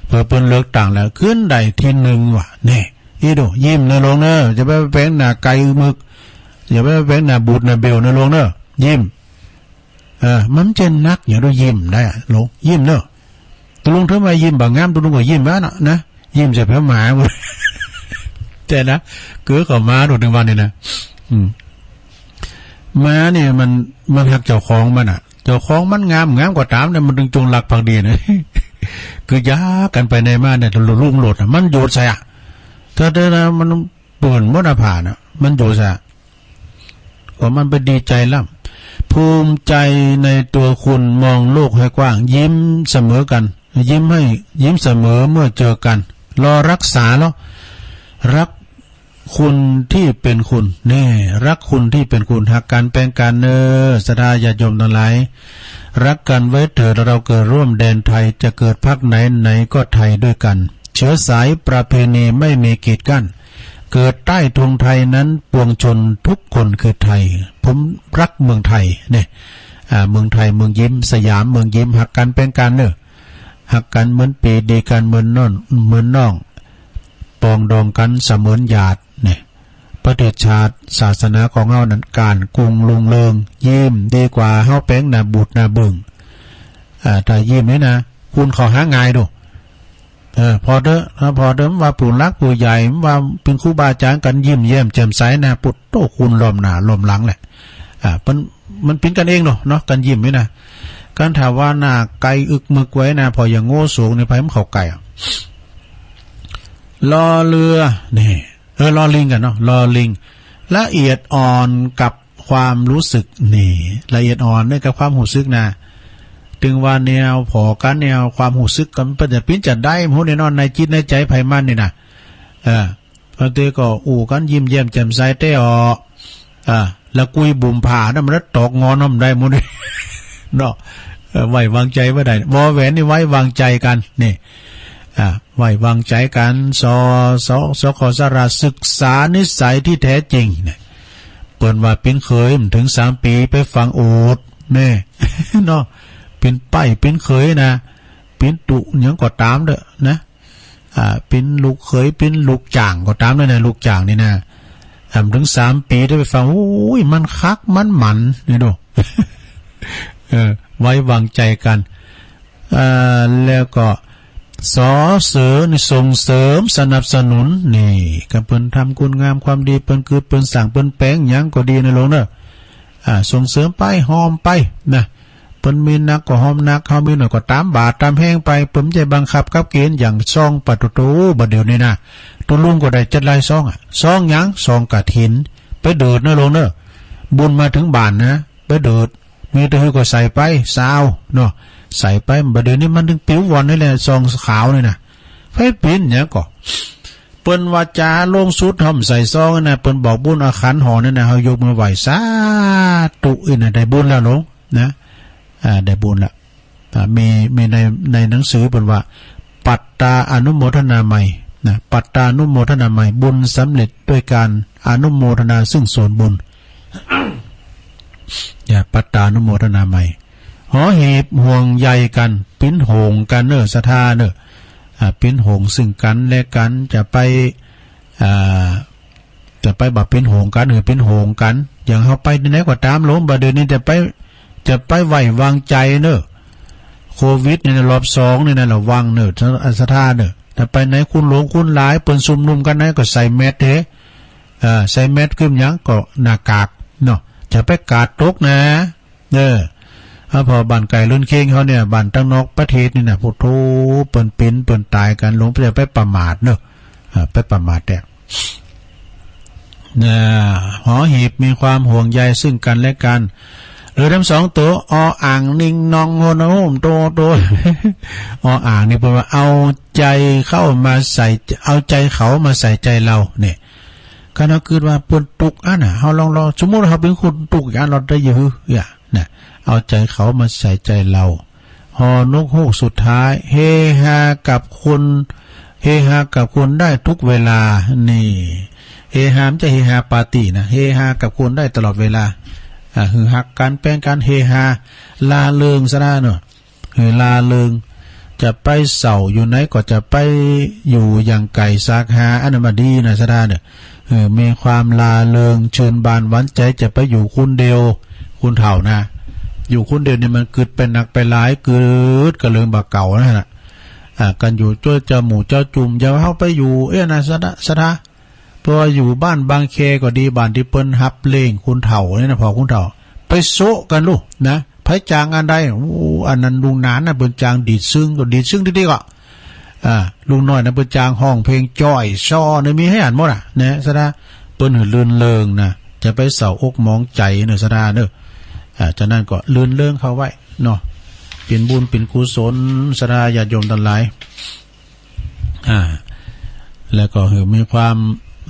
เผื่อเปิ้นเลือกตั้งแล้ว ขึ้นได้ตี้นึ่งว่ะ แน่ อี้ดู ยิ้มเน่อลุงเน่อ อย่าไปแป๋งหน้าไก่อึกมึก อย่าไปแป๋งหน้าบูดหน้าเบวเน่อลุงเน่อ ยิ้ม เออ มันจะนักอย่างเดียว ยิ้มได้อะ ลุง ยิ้มเน่อ ตุ๊ลุงเถิงว่ายิ้มบ่งาม ตุ๊ลุงก็ยิ้มแล้วเนาะ นะ ยิ้มใส่แผลหมา แต่นะ เกือเข้ามาดูในวันนี้นะ อืม หมาเนี่ยมัน มันฮักเจ้าของมันอะ เจ้าของมันงาม งามก็ต๋ามเนี่ย มันตึงจงรักภักดีนะ คือหยากั๋นไปไหนมาเนี่ย ลุงโลดอะ มันโยชน์ใส่อะ ถ้าเดินนะ มันเปื้อนมดอะผ่าน่ะ มันโยชน์ใส่อะ ว่ามันไปดีใจ๋ล้ำ ภูมิใจในตัวคุณ มองโลกให้กว้าง ยิ้มเสมอกัน ยิ้มให้ ยิ้มเสมอเมื่อเจอกัน รอรักษาเนาะ รักคุณที่เป็นคุณ แน่ รักคุณที่เป็นคุณ ฮักกั๋นแป๋งกั๋นเน่อ ศรัทธาญาติโยมตังหลาย รักกันไว้เถิด เราเกิดร่วมแดนไทย จะเกิดพรรคไหน ไหนก็ไทยด้วยกัน เชื้อสายประเพณีไม่มีกีดกั้น เกิดใต้ธงไทยนั้น ปวงชนทุกคนคือไทย ผมรักเมืองไทย เนี่ย อ่า เมืองไทย เมืองยิ้ม สยาม เมืองยิ้ม ฮักกั๋นแป๋งกั๋นเน่อ ฮักกั๋นเหมือนปี้ ดีกั๋นเหมือนน้อง เหมือนน้อง ปองดองกั๋นเสมือนญาติ เนี่ย ประเทศชาติศาสนาของเฮานั้น ก๋านกุ่งรุ่งเรือง ยิ้มดีกว่าเฮาแป๋งหน้าบูดหน้าเบิ่ง อ่า ถ้ายิ้มนี่นะ คนเข้าหาง่ายดู เออ ผ่อเต๊อะ อ่า ผ่อเต๊อะ ว่าผู้หลักผู้ใหญ่ ว่าเป๋นครูบาอาจ๋ารย์กั๋น ยิ้มแย้มแจ่มใสนะ ปะโถ คนล้อมหน้าล้อมหลังแหละ อ่า มัน มันเป๋นกั๋นเองเนาะ เนาะ ก๋านยิ้มนี่นะ ก๋านถ้าว่าหน้าไก่อึกมึกไว้นะ ผ่ออย่างโง่โสงเนี่ย ใผมันเข้าใก้อะ ลอเรือ นี่ เออ ลอลิงกั๋นเนาะ ลอลิง ละเอียดอ่อนกับความรู้สึก นี่ ละเอียดอ่อนเนี่ยกับความฮู้สึกนะ ตึงว่าแนวผ่อกั๋น แนวความฮู้สึกกั๋น เปิ้นจะเป๋นจะใด บ่ฮู้แน่นอน ในจิตในใจ๋ใผมันนี่นะ เออ บางทีก็อู้กั๋นยิ้มแย้มแจ่มใสแต๊ออ อ่า ละกุยบุ่มผานะ มันตอกงอนมันได้หมด เนาะ เออ ไว้วางใจ๋บ่ได้ ว แหวน นี่ไว้วางใจ๋กั๋น นี่ อ่า ไว้วางใจ๋กั๋น ส ส ส ข สระ ศึกษานิสัยตี้แต๊จริงเนี่ย เปิ้นว่าเป๋นเขยบ่เถิงสามปี๋ไปฟั่งโอษ แน่ เนาะ เป๋นใป๊เป๋นเขยนะ เป๋นตุ๊หยังก็ต๋ามเต๊อะนะ อ่า เป๋นลูกเขย เป๋นลูกจ้างก็ต๋ามเต๊อะนะ ลูกจ้างนี่นะ อ่า บ่เถิงสามปี๋ได้ไปฟั่ง โอ้ย มันคัก มันหมั้น นี่ดู เออ ไว้วางใจ๋กั๋น อ่า แล้วก็ ส เสริม นี่ส่งเสริมสนับสนุน นี่ ก็เปิ้นทำคุณงามความดี เปิ้นกึ๊ด เปิ้นสร้าง เปิ้นแป๋งหยังก็ดีนะหลวงเนาะ อ่า ส่งเสริมไป ฮอมไป นะ เปิ้นมีหนักก็ฮอมหนัก เฮามีน้อยก็ต๋ามบาตรต๋ามแฮงไป เปิ้นบ่ใจ้บังคับกักเกณฑ์ อย่างซอง ปะโต บ่าเดี่ยวนี้นะ ตุ๊ลุงก็ได้จัดหลายซองอะ ซองหยัง ซองกฐิน ไปเดิดนะหลวงเนาะ บุญมาเถิงบ้านนะ ไปเดิด มีเต้าหื้อก็ใส่ไป ซาว เนาะ ใส่ไป บ่าเดี่ยวนี้มันเถิงปิ๋วว่อนนี่แหละ ซองขาวนี่นะ ไปเป๋นหยังก็ เปิ้นว่าจ๋า ลงสุดเฮาบ่ใส่ซองนะ เปิ้นบอกบุญเอาขันห่อนั่นนะ เฮายกมือไหว้ สาธุ อี้นะ ได้บุญแล้วหลวงนะ อ่า ได้บุญละ อ่า มี มีใน ในหนังสือเปิ้นว่า ปัตตาอนุโมทนาไมย นะ ปัตตานุโมทนาไมย บุญสำเร็จด้วยการอนุโมทนาซึ่งส่วนบุญ อย่า ปัตตานุโมทนาไมย หอหีบห่วงใยกั๋น เป๋นโหงกั๋นเน่อ ศรัทธาเน่อ อ่า เป๋นโหงซึ่งกั๋นและกั๋น จะไป อ่า จะไปบ่าเป๋นโหงกั๋น หื้อเป๋นโหงกั๋น อย่างเฮาไปตี้ไหนก็ต๋ามหลวง บ่าเดี่ยวนี้จะไป จะไปไว้วางใจ๋เน่อ โควิดนี่นะ รอบสองนี่นะ ระวังเน่อ ศรัทธาเน่อ ถ้าไปไหนคนหลวงคนหลาย เปิ้นชุมนุมกั๋นไหนก็ใส่แมสเต๊อะ เออ ใส่แมสคือหยัง ก็หน้ากากเนาะ จะไปกาดตกนะ เออ เอา เพราะบ้านใก้เรือนเคียงเฮาเนี่ย บ้านตางนอกประเทศนี่นะ โอ้โธ่ เปิ้นเป๋นเปิ้นต๋ายกั๋น หลวง จะไปประมาทเน่อ อ่า ไปประมาทแต๊ นะ หอหีบมีความห่วงใยซึ่งกั๋นและกั๋น หรือต๋ามสองตั๋ว ออ่าง นิงนอง โฮนโฮม โตโต ออ่างนี่เปิ้นว่า เอาใจ๋เข้ามาใส่ เอาใจ๋เขามาใส่ใจ๋เฮา เนี่ย คันเฮากึ๊ดว่าเปิ้นตุ๊กข์อันน่ะ เฮาลอง ลอง สมมุติเฮาเป๋นคนตุ๊กข์อัน ลอได้อยู่หื้อ อ่ะ นะ เอาใจ๋เขามาใส่ใจ๋เฮา ฮอนกฮูกสุดท้าย เฮฮากับคน เฮฮากับคนได้ทุกเวลา นี่ เฮฮา บ่ใจ้เฮฮาปาร์ตี้นะ เฮฮากับคนได้ตลอดเวลา อ่า หื้อฮักกั๋น แป๋งกั๋น เฮฮา ร่าเริง ศรัทธาเนาะ หื้อร่าเริง จะไปเศร้าอยู่ไหนก็จะไปอยู่อย่างไก๋สากหา อันนั้นบ่ดีนะ ศรัทธาเนาะ หื้อมีความร่าเริง จื้นบานหวานใจ๋ จะไปอยู่คนเดียว คนเฒ่านะ อยู่คนเดียวนี่มันกึ๊ดไปหนักไปหลาย กึ๊ดกระเริงบ่าเก่านั่นน่ะ อ่า กั๋นอยู่จ้วยเจ้าหมู่เจ้าจุม อย่าเฮาไปอยู่ เอ๊ะนะ ศรัทธา ศรัทธา เพราะว่าอยู่บ้านบางแคก็ดี บ้านตี้เปิ้นฮับเลี้ยงคนเฒ่าเนี่ยนะ พ่อคนเฒ่า ไปโซะกั๋นลูกนะ ใผจ้างอันใด โอ้ อันนั้นลุงหนานนะ เปิ้นจ้างดีดซึ่ง ก็ดีดซึ่งตี้ๆ ก็ อ่า ลุงน้อยนะ เปิ้นจ้างฮ้องเพลงจ้อยซ้อเนี่ย มีหื้ออั้นหมดอ่ะ นะ ศรัทธา เปิ้นหื้อรื่นเริงนะ จะไปเศร้าอกหมองใจ๋เน่อ ศรัทธาเน่อ อ่า ฉะนั้นก็รื่นเริงเข้าไว้เนาะ เป๋นบุญเป๋นกุศล ศรัทธาญาติโยมตังหลาย อ่า แล้วก็หื้อมีความ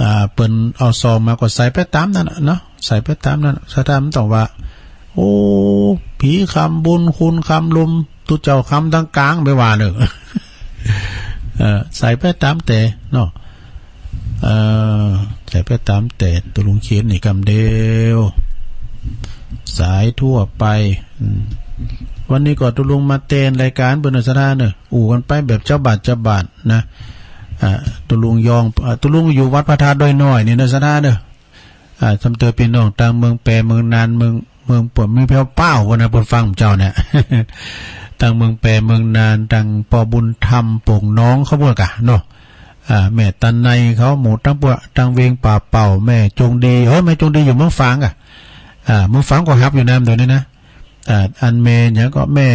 อ่า เปิ้นเอาซองมาก็ใส่ไปต๋ามนั้นน่ะเนาะ ใส่ไปต๋ามนั้นน่ะ ศรัทธาบ่ต้องว่า โอ้ ผีคำบุญ คุณคำลุม ตุ๊เจ้าคำตังก๋าง ไปว่าเน่อ เออ ใส่ไปต๋ามแต๊เนาะ เออ ใส่ไปต๋ามแต๊ ตุ๊ลุงเขียนนี่กำเดียว สายทั่วไป อืม วันนี้ก็ตุ๊ลุงมาแตนรายก๋านเปิ้นเน่อ ศรัทธาเน่อ อู้กั๋นไปแบบจะบาดจะบาดนะ อ่า ตุ๊ลุงยอง อ่า ตุ๊ลุงอยู่วัดพระธาตุดอยน้อยนี่เน่อ ศรัทธาเน่อ อ่า สำเติบปี้น้องตางเมืองแป เมืองนาน เมือง เมืองปวด มีแผ่วเป้าก่อนนะ เปิ้นฟังเจ้าเนี่ย ตางเมืองแป เมืองนาน ตางป้อบุญธรรม โป่งน้อง เขาพูดกะเนาะ อ่า แม่ตันในเขา หมู่ตางปวด ตางเวียงป่าเป่า แม่จงดี เฮ้ย แม่จงดีอยู่เมืองฝางกะ อ่า เมืองฝางก็ฮับอยู่นะ เดี๋ยวนี้นะ อ่า อันแม่หยังก็แม่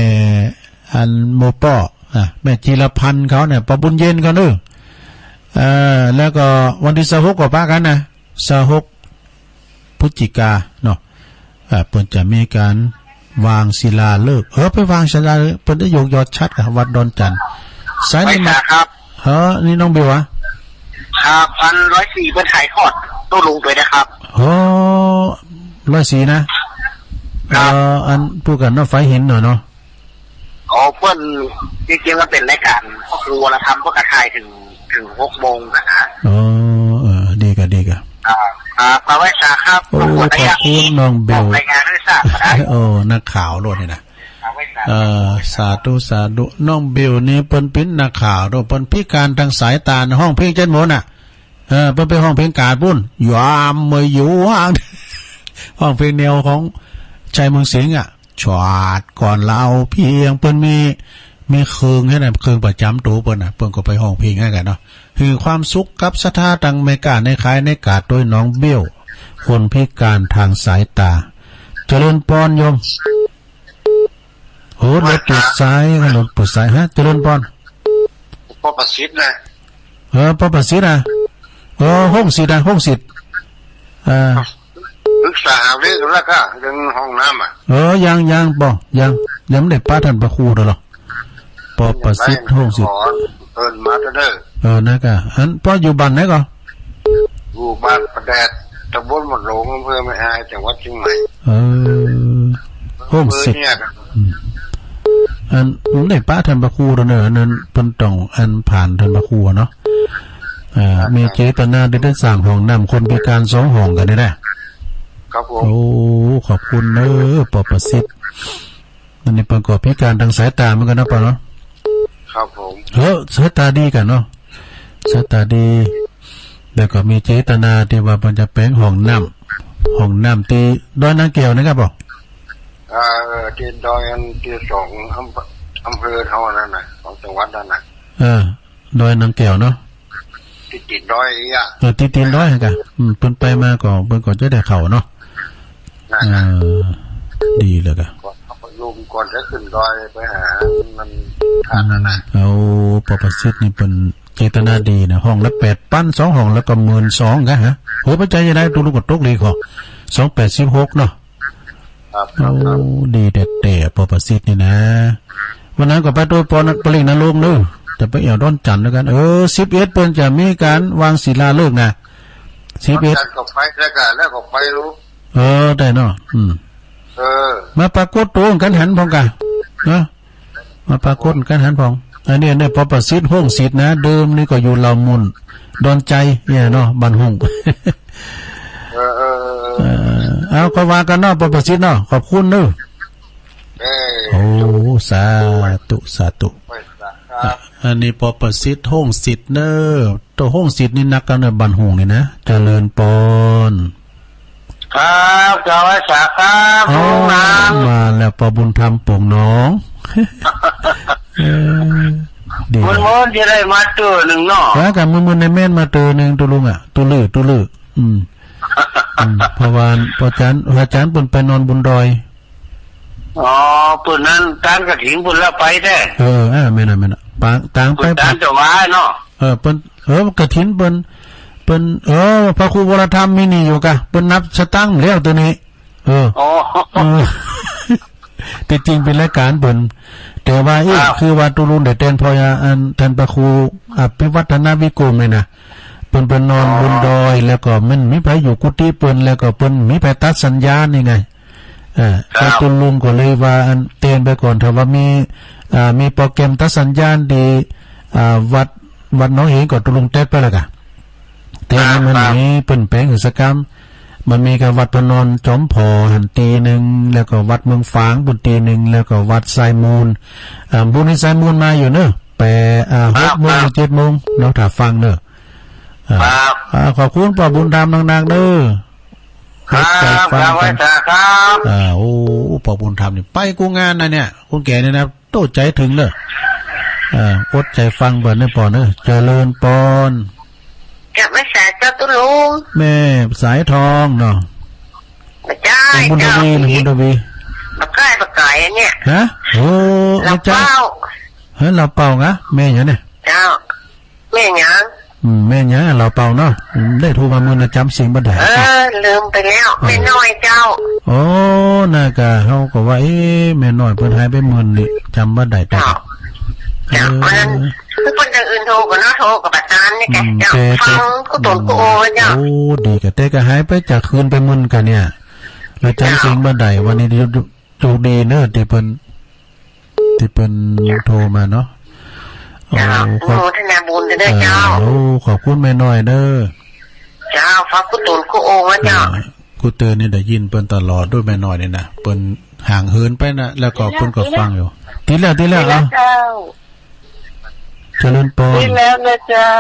อันโมป้อ อ่า แม่จีรพันธ์เขาเนี่ย ป้อบุญเย็นเขาเน่อ เอ่อ แล้วก็วันตี้ซาวหกก็ปะกั๋นนะ ซาวหก พฤศจิกาเนาะ อ่า เปิ้นจะมีก๋านวางศิลาฤกษ์ เออ ไปวางศิลาฤกษ์ เปิ้นจะยกยอดฉัตรกะ วัดดอนจันทน์ สายนี้มา ไปจ้ะครับ เออ นี่น้องบิวอะ ครับ อันร้อยสี่เปิ้นถ่ายทอดตุ๊ลุงไปนะครับ โอ้ ร้อยสี่นะ ครับ เอ่อ อันพูดกันเนาะ ไฟหินหน่อยเนาะ อ๋อ เปิ้น จริงๆ มันเป๋นรายก๋าน ก็คือวารธรรม เปิ้นก็ถ่ายเถิง เถิงหกโมงอะนะ อ๋อ เออ ดีก่ะ ดีก่ะ อ่า ครับ เอาไว้สาครับ โอ้ ขอบคุณน้องเบล ออกรายงานด้วยทราบนะ โอ้ นักข่าวโลดนี่นะ เอาไว้สา เออ สาธุ สาธุ น้องเบลนี่เปิ้นเป๋นนักข่าวโลด เปิ้นพิการตางสายตา ฮ้องเพลงจั๊นหมนน่ะ เออ เปิ้นไปฮ้องเพลงกาดปู้น ยามเมื่ออยู่ห่าง ฮ้องเพลงแนวของชัยเมืองสิงห์อะ ชาติก่อนลาวเพียง เปิ้นมี มีเครื่องหั้นน่ะ เครื่องประจ๋ำตั๋วเปิ้นน่ะ เปิ้นก็ไปฮ้องเพลงหั้นกั๋นเนาะ หื้อความสุขกับศรัทธาตังอเมริกา ในคายในกาด โดยน้องเบล คนพิการตางสายตา เจริญปอนโยม โอ้ รถติดสาย รถติดสาย ฮะ เจริญปอน ป้อประสิทธิ์นะ เออ ป้อประสิทธิ์อะ เออ ห้องสิทธิ์อะ ห้องสิทธิ์ เออ ปรึกษาหารือกั๋นแล้วก้า เรื่องห้องน้ำอะ เออ ยัง ยัง ป้อ ยัง ยังบ่ได้ปะต้านพระครูเตื้อหรอก ป้อประสิทธิ์ ห้องสิทธิ์ ขอเอิ้นมาเตื้อ เออ นะก้า อันป้ออยู่บ้านไหนก่อ อยู่บ้านประแดด ตำบลหมดหลง อำเภอแม่อาย จังหวัดเชียงใหม่ เออ ห้องสิทธิ์ อำเภอเนี่ย อืม อัน ได้ปะต้านพระครูเตื้อเนาะ อันนั้นเปิ้นต้องอันผ่านต้านพระครูเนาะ อ่า ครับ มีเจตนาตี้จะสร้างห้องน้ำคนพิการสองห้องกั๋นนี่นะ ครับผม โอ้ ขอบคุณเน้อ ป้อประสิทธิ์ อันนี้เปิ้นก็พิการตางสายตาเหมือนกั๋นนะป้อเนาะ ครับผม เออ สายตาดีกั๋นเนาะ สายตาดี แล้วก็มีเจตนาตี้ว่าเปิ้นจะแป๋งห้องน้ำ ห้องน้ำตี้ดอยนางแก้วนะครับป้อ อ่า เออ ตี้ดอยอันตี้สอง อำ อำเภอเฮานั่นน่ะ ของจังหวัดนั่นน่ะ เออ ดอยนางแก้วเนาะ ตี้ติดดอยอี้อะ เออ ตี้ติดดอยหั้นก้า อืม เปิ้นไปมาก็ เปิ้นก็จะได้เข้าเนาะ นั่นน่ะ เออ ดีแล้วก้า ก็เอาไปลงก่อนจะขึ้นดอยไปหามันธาตุนั่นน่ะ อืม เอา ป้อประสิทธิ์นี่เปิ้นเจตนาดีนะ ห้องละแปดปัน สองห้องแล้วก็หมื่นสองก้า ฮะ โห ปัจจัยจะได้ ตุ๊ลุงก็ตกดีก่อ สองแปดสิบหกเนาะ ครับ ครับ โอ้ ครับ ดีแต๊ๆ ป้อประสิทธิ์นี่นะ วันนั้นก็ไปตวยปอน ปริงนรงค์เน้อ จะไปแอ่วดอนจันทน์แล้วกั๋น เออ สิบเอ็ดเปิ้นจะมีก๋านวางศิลาฤกษ์นะ สิบเอ็ด ดอนจันทน์ก็ไปแล้วก้า แล้วก็ไปรู้ เออ ได้เนาะ อืม เออ มาปรากฏตั๋วกั๋นหันพ่องก้า เนาะ มาปรากฏกั๋นหันพ่อง อันนี้ อันนี้ป้อประสิทธิ์ ห้องสิทธิ์นะ เดิมนี่ก็อยู่เหล่ามุ่น ดอนไจเนี่ยเนาะ บ้านห้อง เออ เออ เออ เออ เอา ก็ว่ากั๋นเนาะ ป้อประสิทธิ์เนาะ ขอบคุณเน้อ เออ โอ้ สาธุ สาธุ ครับ อันนี้ป้อประสิทธิ์ ห้องสิทธิ์เน้อ ตั๋วห้องสิทธิ์นี่นักกั๋นเน้อ บ้านห้องนี่นะ เจริญปอน ครับ สวัสดีครับ อ๋อ ลุงหนาม มาแล้ว ป้อบุญธรรม ป๋องหนอง เออ ดี มื้อนี้จะได้มาเตื้อนึ่งเนาะ แล้วกั๋น มื้อนี้ในแม่นมาเตื้อนึ่ง ตุ๊ลุงอะ ตุ๊ลือ ตุ๊ลือ อืม อืม เพราะว่าป้อจ๋ารย์ ป้อจ๋ารย์เปิ้นไปนอนบนดอย อ๋อ เปิ้นนั้น ก๋านกฐินเปิ้นละไปแต๊ เออ อ่า แม่นน่ะ แม่นน่ะ ปาง ตางไป เปิ้นตางจะว่าเนาะ เออ เปิ้น เออ กฐินเปิ้น เปิ้น เออ พระครูวรธรรมมีนี่อยู่ก้า เปิ้นนับสตางค์แล้วตั๋วนี้ เออ อ๋อ เออ ตี้จริงเป๋นรายก๋านเปิ้น แต่ว่า เอ๊ะ ครับ คือว่าตุ๊ลุงได้แตนพ่อ อัน ต้านพระครูอภิวัฒนวิกรมนี่นะ เปิ้นไปนอน อ๋อ บนดอย แล้วก็มันมีใผอยู่กุฏิเปิ้น แล้วก็เปิ้นมีใผตัดสัญญาณนี่ไง เออ ครับ แต่ตุ๊ลุงก็เลยว่า อัน แตนไปก่อน ถ้าว่ามี อ่า มีโปรแกรมตัดสัญญาณตี้ อ่า วัด วัดหนองเหงก็ตุ๊ลุงแต๊ดไปแล้วก้า แต่นี่มัน ครับ มีเปิ้นแป๋งหื้อสักกำ มันมีก้าวัดพระนอนจอมผ่อหั้นตี้นึ่ง แล้วก็วัดเมืองฝางปู้นตี้นึ่ง แล้วก็วัดทรายมูล อ่า ปู้นนี้ทรายมูลมาอยู่เน้อ แปด อ่า ครับ หกโมง ครับ เจ็ดโมงเนาะ ถ้าฟังเน้อ อ่า ครับ อ่า ขอบคุณป้อบุญธรรมนักๆ เน้อ ครับ อดใจ๋ฟังกั๋น ครับ ครับ อ่า โอ้ ป้อบุญธรรมนี่ไปกู้งานนะเนี่ย คนแก่นี่นะ โต้ใจ๋เถิงเลย เอ่อ อดใจ๋ฟังเปิ้นเน้อป้อเน้อ เจริญปอน กราบไหว้สาเจ้าตุ๊ลุง แม่สายทองเนาะ บ่ใจ้ บุญทวี เจ้า บุญทวี บ่ใก้ บ่ใก้อันเนี่ย ฮะ โอ้ ลาวเป้า เฮ้ย ลาวเป้าหนา แม่หยังเนี่ย เจ้า แม่หยัง อืม แม่หยัง ลาวเป้าเนาะ อืม ได้โทรมาเมื่อนะ จ๋ำเสียงบ่ได้ เออ ลืมไปแล้ว เออ แม่น้อยเจ้า โอ้ น่าก้า เฮาก็ว่า เอ๊ะ แม่น้อยเปิ้นหายไปเมินนี่ จ๋ำบ่ได้ เจ้า เจ้า เออ วันนั้นคือเปิ้นอย่างอื่นโทรก็เนาะ โทรก็บ่ตานนี่แก อืม เจ้า แต่ ฟัง แต่ กู้ตนกู้โอเจ้า โอ้ ดีก้า แต่ก้าหายไปจากคืนไปเมินก้าเนี่ย ไปจ๋ำสิงห์บ่ได้ วันนี้โจคดีเน่อ ตี้เปิ้น ตี้เปิ้นโทรมาเนาะ เจ้า โอ้ ขอบ อนุโมทนาบุญด้วยเจ้า เออ โอ้ ขอบคุณแม่น้อยเน่อ เจ้า ฝากกู้ต๋นกู้องค์นะเจ้า เออ กู้เตินนี่ได้ยินเปิ้นตลอดโดยแม่น้อยนี่นะ เปิ้นห่างเหินไปนะ แล้วก็เปิ้นก็ฟังอยู่ ติดแล้ว ติดแล้ว ติดแล้ว เอ้า เจ้า เจริญปอน ติดแล้วนะเจ้า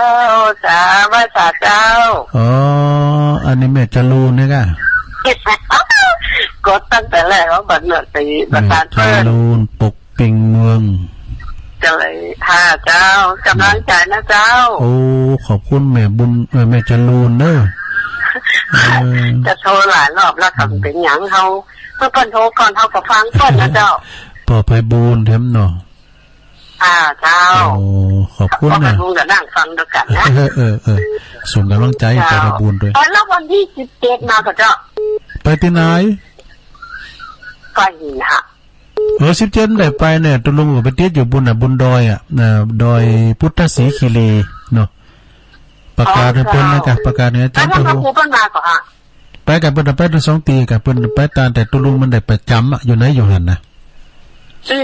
สา ไหว้สาเจ้า อ๋อ อันนี้แม่จรูนนี่ก่ะ ก็ตั้งแต่แรกว่าบัดเนี่ย แม่จรูน ปกปิงเมือง เจริญค่ะเจ้า กำลังใจ๋นะเจ้า โอ้ ขอบคุณแม่บุญ เอ่อ แม่จรูนเน่อ เออ จะโทรหลายรอบแล้วก็บ่เป๋นหยัง เฮา เปิ้นโทรก่อน เฮาก็ฟังก่อนนะเจ้า ปอไพบูลย์แถมเนาะ อ่า เจ้า โอ้ ขอบคุณนะ ปอไพบูลย์ก็นั่งฟังตวยกั๋นนะ เออ เออ เออ ส่งกำลังใจ๋ เจ้า ปอไพบูลย์ตวย เออ แล้ววันตี้สิบเจ็ดมาก่อเจ้า ไปตี้ไหน ไปนี่ฮะ เออ สิบเจ็ดบ่ได้ไปเนี่ย ตุ๊ลุงก็ไปติดอยู่บุญน่ะ บุญดอยอ่ะ เอ่อ ดอยพุทธศรีคีรีเนาะ ประกาศหื้อเปิ้นนะก่ะ ประกาศหื้ออาจ๋ารย์ แล้ว เปิ้น เปิ้นมาก่อฮะ ไปก่ะ เปิ้นไปตึงสองตี้ก่ะ เปิ้นไปตาน แต่ตุ๊ลุงมันได้ประจ๋ำอ่ะ อยู่ไหนอยู่หั้นนะ ตี้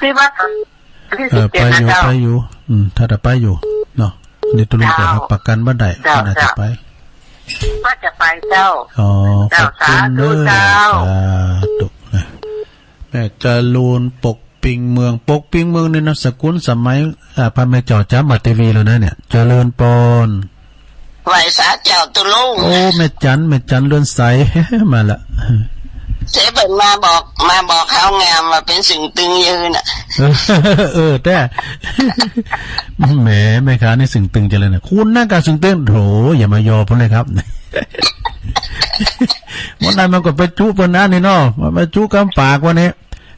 ตี้วัด ตี้ เออ สิบเจ็ด ไปอยู่ นะเจ้า ไปอยู่ อืม ถ้าจะไปอยู่เนาะ อันนี้ตุ๊ลุงก็ เจ้า หักปะกั๋นบ่ได้ เจ้า เปิ้นอาจจะไป เจ้า ว่าจะไปเจ้า อ๋อ เจ้า ขอบคุณเน่อ สาธุเจ้า สาธุนะ แม่จรูน ปกปิงเมือง ปกปิงเมืองนี่นามสกุลสมัย อ่า พระแม่เจ้าจ๋ามาเตวีแล้วนะเนี่ย เจริญปอน ไหว้สาเจ้าตุ๊ลุง โอ้ แม่จัน แม่จันเรือนใส มาละ เจ๊เปิ้นมาบอก มาบอกเฮางามว่าเป๋นเสิ่งตึงยืนน่ะ เออ แต๊ แหม แม่ค้านี่เสิ่งตึงจังเลยนะ คุณน่ะก่ะเสิ่งตึง โถ อย่ามายอเปิ้นเลยครับ วันนั้นมันก็ไปจุเปิ้นนะนี่เนาะ มันไปจุกำปากวันนี้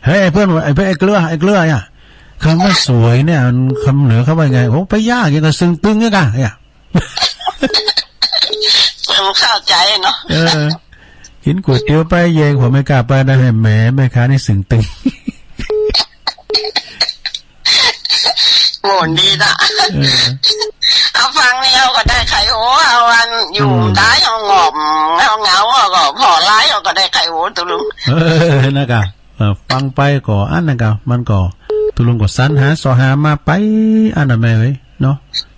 เฮ้ย ไอ้เปิ้น ไอ้เปิ้น ไอ้เกลือ ไอ้เกลือเนี่ย กำว่าสวยเนี่ย มันกำเหนือเขาว่าไง โอ้ ไปยากอย่างกับเสิ่งตึงเนี่ยก่ะ เนี่ย เปิ้นเข้าใจ๋เนาะ เออ กิ๋นก๋วยเตี๋ยวไปแยง ผัวไม่กล้าไปนะ แหม แม่ค้านี่เสิ่งตึง โหนดีนะ เออ เอาฟังนี่เฮาก็ได้ใค่หู เอาอันอยู่ อืม ได้เฮาหงอบ เฮาเหงา เฮาก็ผ่อไลฟ์ เฮาก็ได้ใค่หูตุ๊ลุง เออ นะก่ะ เอ่อ ฟังไปก็อันนั้นก่ะ มันก็ ตุ๊ลุงก็สรรหาเสาะหามาไป อันนั้นแม่เอ้ย เนาะ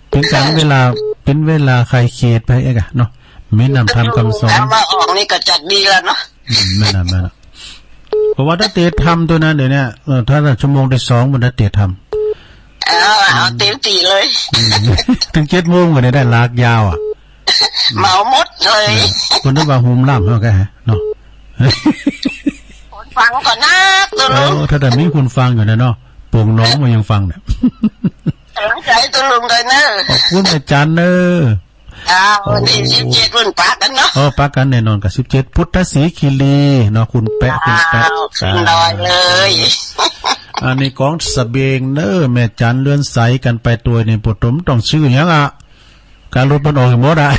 เป๋นก๋านเวลา เป๋นเวลาใค่เขตไปเองก่ะเนาะ มีน้ำธรรมกำสอน เอามาออกนี่ก็จัดดีแล้วเนาะ อืม แม่นน่ะ แม่นน่ะ เพราะว่าถ้าเตรียมทำตวยนั้นเดี๋ยวเนี้ย เอ่อ ถ้าชั่วโมงตี้สอง มันได้เตรียมทำ เออ เอาเต๋มตี้เลย อืม เถิงเจ็ดโมงก็ได้ ได้ลากยาวอ่ะ เหมาหมดเลย เออ เปิ้นนึกว่าโฮมล่ำเฮาก่ะเนาะ คนฟังก็นักตุ๊ลุง เออ ถ้าแต่มีคนฟังอยู่นะเนาะ โป่งหนองมันยังฟังเนี่ย กำลังใจ๋ตุ๊ลุงเลยเน่อ ขอบคุณอาจ๋ารย์เน่อ อ่า วันตี้ โอ้ สิบเจ็ด วันปะกั๋นเนาะ เออ ปะกั๋นแน่นอนกับสิบเจ็ด พุทธศรีคีรีเนาะ คุณแป๊ะ คุณแป๊ะ อ้าว ขึ้นดอยเลย อันนี้กองเสบียงเน่อ แม่จันเรือนใสกั๋นไปตวยนี่ ปวดตมต้องซื้อหยังอ่ะ ก๋านรถมันออกหมดอ่ะ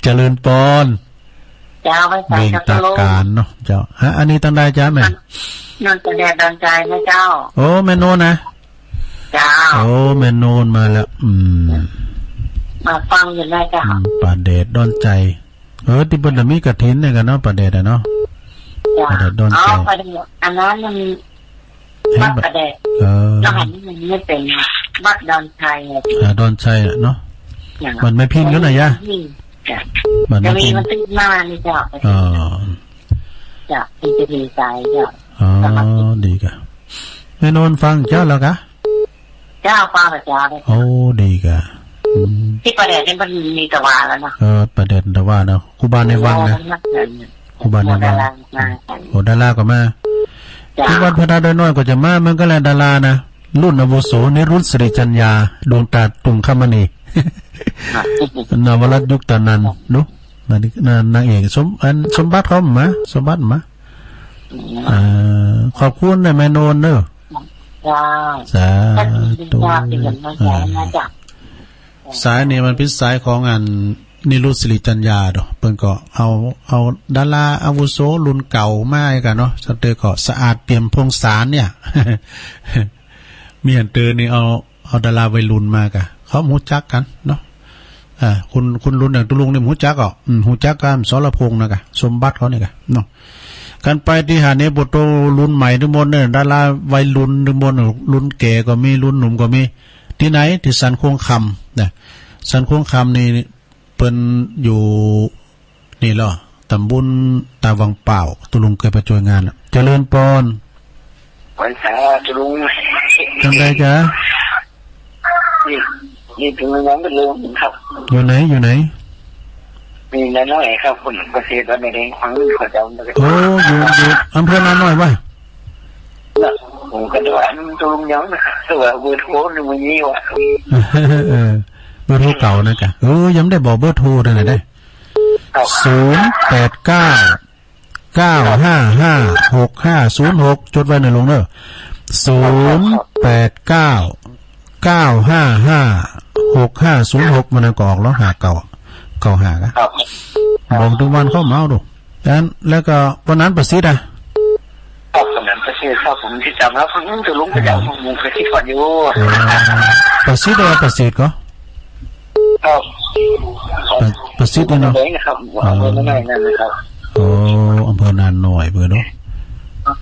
เจริญปอน เจ้า ไหว้สา เบ่งตาก๋านเนาะ เจ้า ฮะ อันนี้ตังใดจ๊ะแม่ นนท์ป่าแดดดอนจายนะเจ้า โอ้ แม่นนท์นะ เจ้า โอ้ แม่นนท์มาแล้ว อืม มาฟังอยู่นะเจ้า อืม ป่าแดดดอนจาย เออ ตี้เปิ้นจะมีกฐินเนี่ยก่ะเนาะ ป่าแดดอ่ะเนาะ เจ้า ป่าแดดดอนจาย อ๋อ ป่าแดด อันนั้นมัน เห็นบ่ วัดป่าแดด เออ แล้วหันมันไม่เป๋นวัดดอนจายไง อ่า ดอนจายอ่ะเนาะ อย่าง บ้านแม่พินก็น่ะยะ อืม จ้ะ บ้านแม่พิน จะมีวันตี้ห้านี่เจ้า อ๋อ จ้ะ ตี้จะดีใจ๋เจ้า อ๋อ สมัคร ดีก่ะ แม่นนท์ฟังเจ้าแล้วก่ะ เจ้า ฟังแล้วเจ้า โอ้ ดีก่ะ อืม ตี้ป่าแดดนี่มันมีตะวาแล้วเนาะ เออ ป่าแดดตะวาเนาะ ครูบาในวังนะ โอ้ ครูบาในวัง โอ้ ดารามา โอ้ ดาราก็มา เจ้า ตี้วัดพระธาตุดอยน้อยก็จะมาเหมือนกั๋นแหละ ดารานะ รุ่นอาวุโส นิรุต สิริจัญญา ดวงต๋าตุงคมณี นวรัตน์ ยุคตานันท์ ดู นางเอก สม อัน สมบัติเขามา สมบัติมา อืม อ่า ขอบคุณนะแม่นนท์เน่อ เจ้า สาธุ เจ้า เป๋นก๋ำลังใจ๋นะเจ้า สายนี่มันเป๋นสายของอันนิรุต สิริจัญญาเนาะ เปิ้นก็เอา เอาดาราอาวุโสรุ่นเก่ามาก่ะเนาะ สมัยก่อนสะอาด เปี่ยม พงษ์สารเนี่ย มีอันเตอร์นี่เอา เอาดาราวัยรุ่นมาก่ะ เขาฮู้จักกั๋นเนาะ อ่า คุณ คุณรุ่นอย่างตุ๊ลุงนี่ฮู้จักก่อ อืม ฮู้จักกั๋น สรพงษ์นะก่ะ สมบัติเขานี่ก่ะเนาะ คันไปตี้หาดเนโปโตรุ่นใหม่ตึงหมดเนี่ย ดาราวัยรุ่นตึงหมดเนี่ย รุ่นแก่ก็มี รุ่นหนุ่มก็มี ตี้ไหน ตี้สันโค้งคำนะ สันโค้งคำนี่ เปิ้นอยู่นี่ลอ ต๋ำบลต๋าวังป่าว ตุ๊ลุงเกยไปจอยงานละ เจริญปอน วันเสาร์ตุ๊ลุง จังใดจ๊ะ นี่ นี่ตุ๊ลุงยังบ่ลืมครับ อยู่ไหน อยู่ไหน นี่น้อยๆ ครับ ผมเกษตรบ้านแดงขวางเขาเจ้า โอ้ อยู่ อยู่อำเภอนาน้อยบ่ น่ะ ผมก็ดูอันตุ๊ลุงยังนะครับ แต่ว่าเบอร์โทรนี่มันมีว่ะ เออ เบอร์โทรเก่านะกะ เออ ยังได้บอกเบอร์โทรด้วยนะเด้ ครับ ศูนย์แปดเก้า เก้าห้าห้า หกห้าศูนย์หก จดไว้นะลุงเนอะ ศูนย์แปดเก้า เก้าห้าห้า หกห้าศูนย์หก วันนั้นก็ออกแล้ว ห้าเก้า เก้าห้า นะ ครับ บอกถึงวันเข้ามาเอาดู อัน แล้วก็วันนั้นประสิทธิ์อะ ครับ วันนั้นประสิทธิ์ครับ ผมติดต๋ามแล้ว อืม ตุ๊ลุงก็จะเอาผมไปที่ก่อนอยู่ เออ ประสิทธิ์หรือว่าประสิทธิ์ก็ ครับ ประ ประสิทธิ์นี่เนาะ เลยนะครับ อ๋อ อำเภอนาน้อยนั่นนะครับ โอ้ อำเภอนาน้อยเปิ้นเนาะ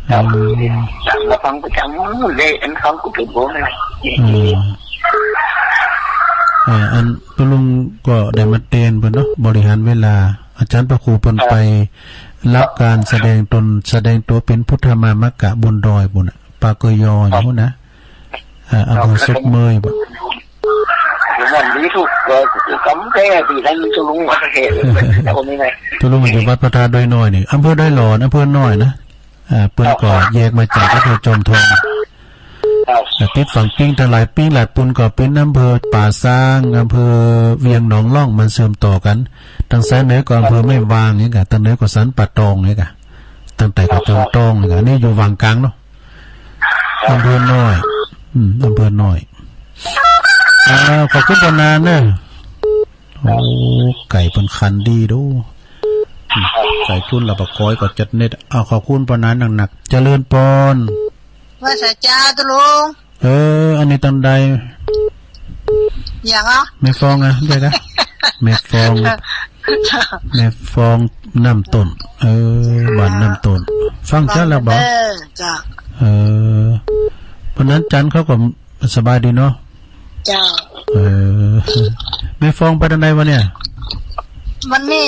ครับ อืม ต๋ามละฟังประจ๋ำเลย อันฟังกูเปิดโบงเลย อืม อ่า อันตุ๊ลุงก็ได้มาเตือนเปิ้นเนาะ บริหารเวลา อาจ๋ารย์พระครูเปิ้น ครับ ไปรับการแสดงตน แสดงตั๋วเป๋นพุทธมามกะบนดอยปู้นน่ะ ป่าเกยออยู่นะ อ่า อำเภอศพเมยบ่ มันมีทุก เอ่อ กำแพงที่ท่านตุ๊ลุงมาเห็น แต่ผมนี่ไง ตุ๊ลุงอยู่วัดพระธาตุดอยน้อยนี่ อำเภอดอยหล่อ อำเภอน้อยนะ อ่า เปิ้นก็ ครับ แยกมาจากอำเภอจอมทอง ครับ อ่า ติดฝั่งปิง ตางหลายปิงหลายปูนก็เป๋นอำเภอป่าซาง อำเภอเวียงหนองล่อง มันเสื่อมต่อกั๋น ตางซ้ายเหนือก็อำเภอไม้วางนี่กะ ตางเหนือก็สันป่าตองนี่กะ ตางใต้ก็จอมตองนี่กะ อันนี้อยู่วางก๋างเนาะ อำเภอน้อย อืม อำเภอน้อย อ่า ขอบคุณปอนานเนอะ โอ้ ไก่เปิ้นขันดีดู อืม ไก่จุ้นละปะก้อยก็จัดเน็ต อ้าว ขอบคุณปอนานนักๆ เจริญปอน ว่าสาจ้าตุ๊ลุง เออ อันนี้ตังใด อย่างอ่ะ แม่ฟองอ่ะ ใจ้กะ แม่ฟอง แม่ฟองน้ำต้น เออ บ้านน้ำต้น ฟังชัดแล้วบ่ เออ จ้ะ เออ ปอนานจันเขาก็สบายดีเนาะ เจ้า เออ แม่ฟองไปตางใดวะเนี่ย วันนี้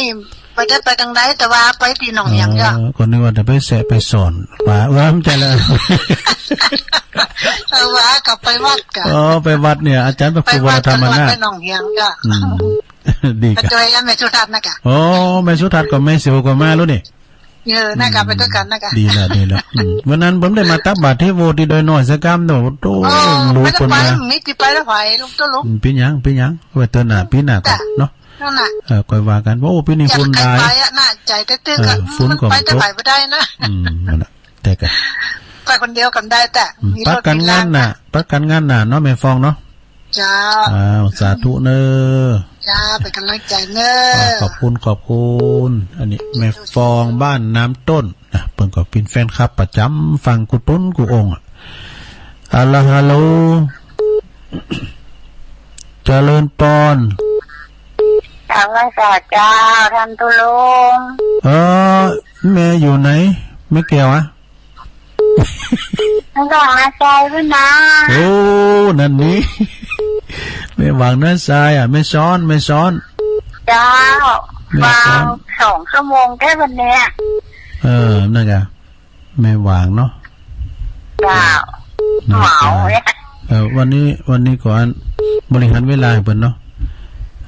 บ่ได้ไปตางใด แต่ว่าไปตี้หนองเหียงจ้ะ อ๋อ ก็นึกว่าจะไปแสะไปสอน ว่า ว่าบ่ใจ้แล้ว เออ ว่าก็ไปวัดกะ อ๋อ ไปวัดเนี่ย อาจ๋ารย์พระครูวรธรรมนาถ ไปวัด ไปหนองเหียงจ้ะ อืม ดีกะ ไปจอยแม่สุทัศน์นะกะ อ๋อ แม่สุทัศน์กับแม่สิวก็มาแล้วนี่ เออ นั่นกะ ไปตวยกั๋นนะกะ ดีแล้ว ดีแล้ว อืม วันนั้นผมได้มาตักบาตรเทโวตี้ดอยน้อยสักกำเนาะ โอ้ โอ้ รู้ บ่ได้ คน ไป มา มีตี้ไปแล้วไป ลุงตุ๊ลุง อืม เป๋นหยัง เป๋นหยัง ไว้เตื้อหน้า ปี๋หน้าก่อน จ้ะ เนาะ นั่นน่ะ เออ ค่อยว่ากั๋น โอ้ ปี๋นี้ฝนหลาย อยากไปอะนะ ใจ๋ตื้อๆ เออ กะ ฝนก็ มันไปตวยบ่ได้นะ อืม นั่นน่ะ แต่กะ ไปคนเดียวกะได้ แต่ อืม มีรถ ปะกั๋นงานหน้า มีลา ปะกั๋นงานหน้าเนาะ แม่ฟองเนาะ เจ้า อ้าว สาธุเน่อ เจ้า เป๋นก๋ำลังใจ๋เน่อ อ่า ขอบคุณ ขอบคุณ อันนี้แม่ฟองบ้านน้ำต้นนะ เปิ้นก็เป๋นแฟนคลับประจ๋ำ ฟังกู้ตุ๊นกู้องค์อะ อะละ ฮัลโหล เจริญปอน กราบไหว้สาเจ้า ต้านตุ๊ลุง เออ แม่อยู่ไหน แม่แก้วอะ แม่หว่างนาทรายพุ้นนา โอ้ นั่นนี่ แม่หว่างนาทรายอะ แม่ซ้อน แม่ซ้อน เจ้า แม่ซ้อน วางสองชั่วโมงแค่วันเนี้ย เออ นั่นกะ แม่หว่างเนาะ เจ้า นาทราย เหมาเนี่ย เออ วันนี้ วันนี้ก็อัน บริหารเวลาหื้อเปิ้นเนาะ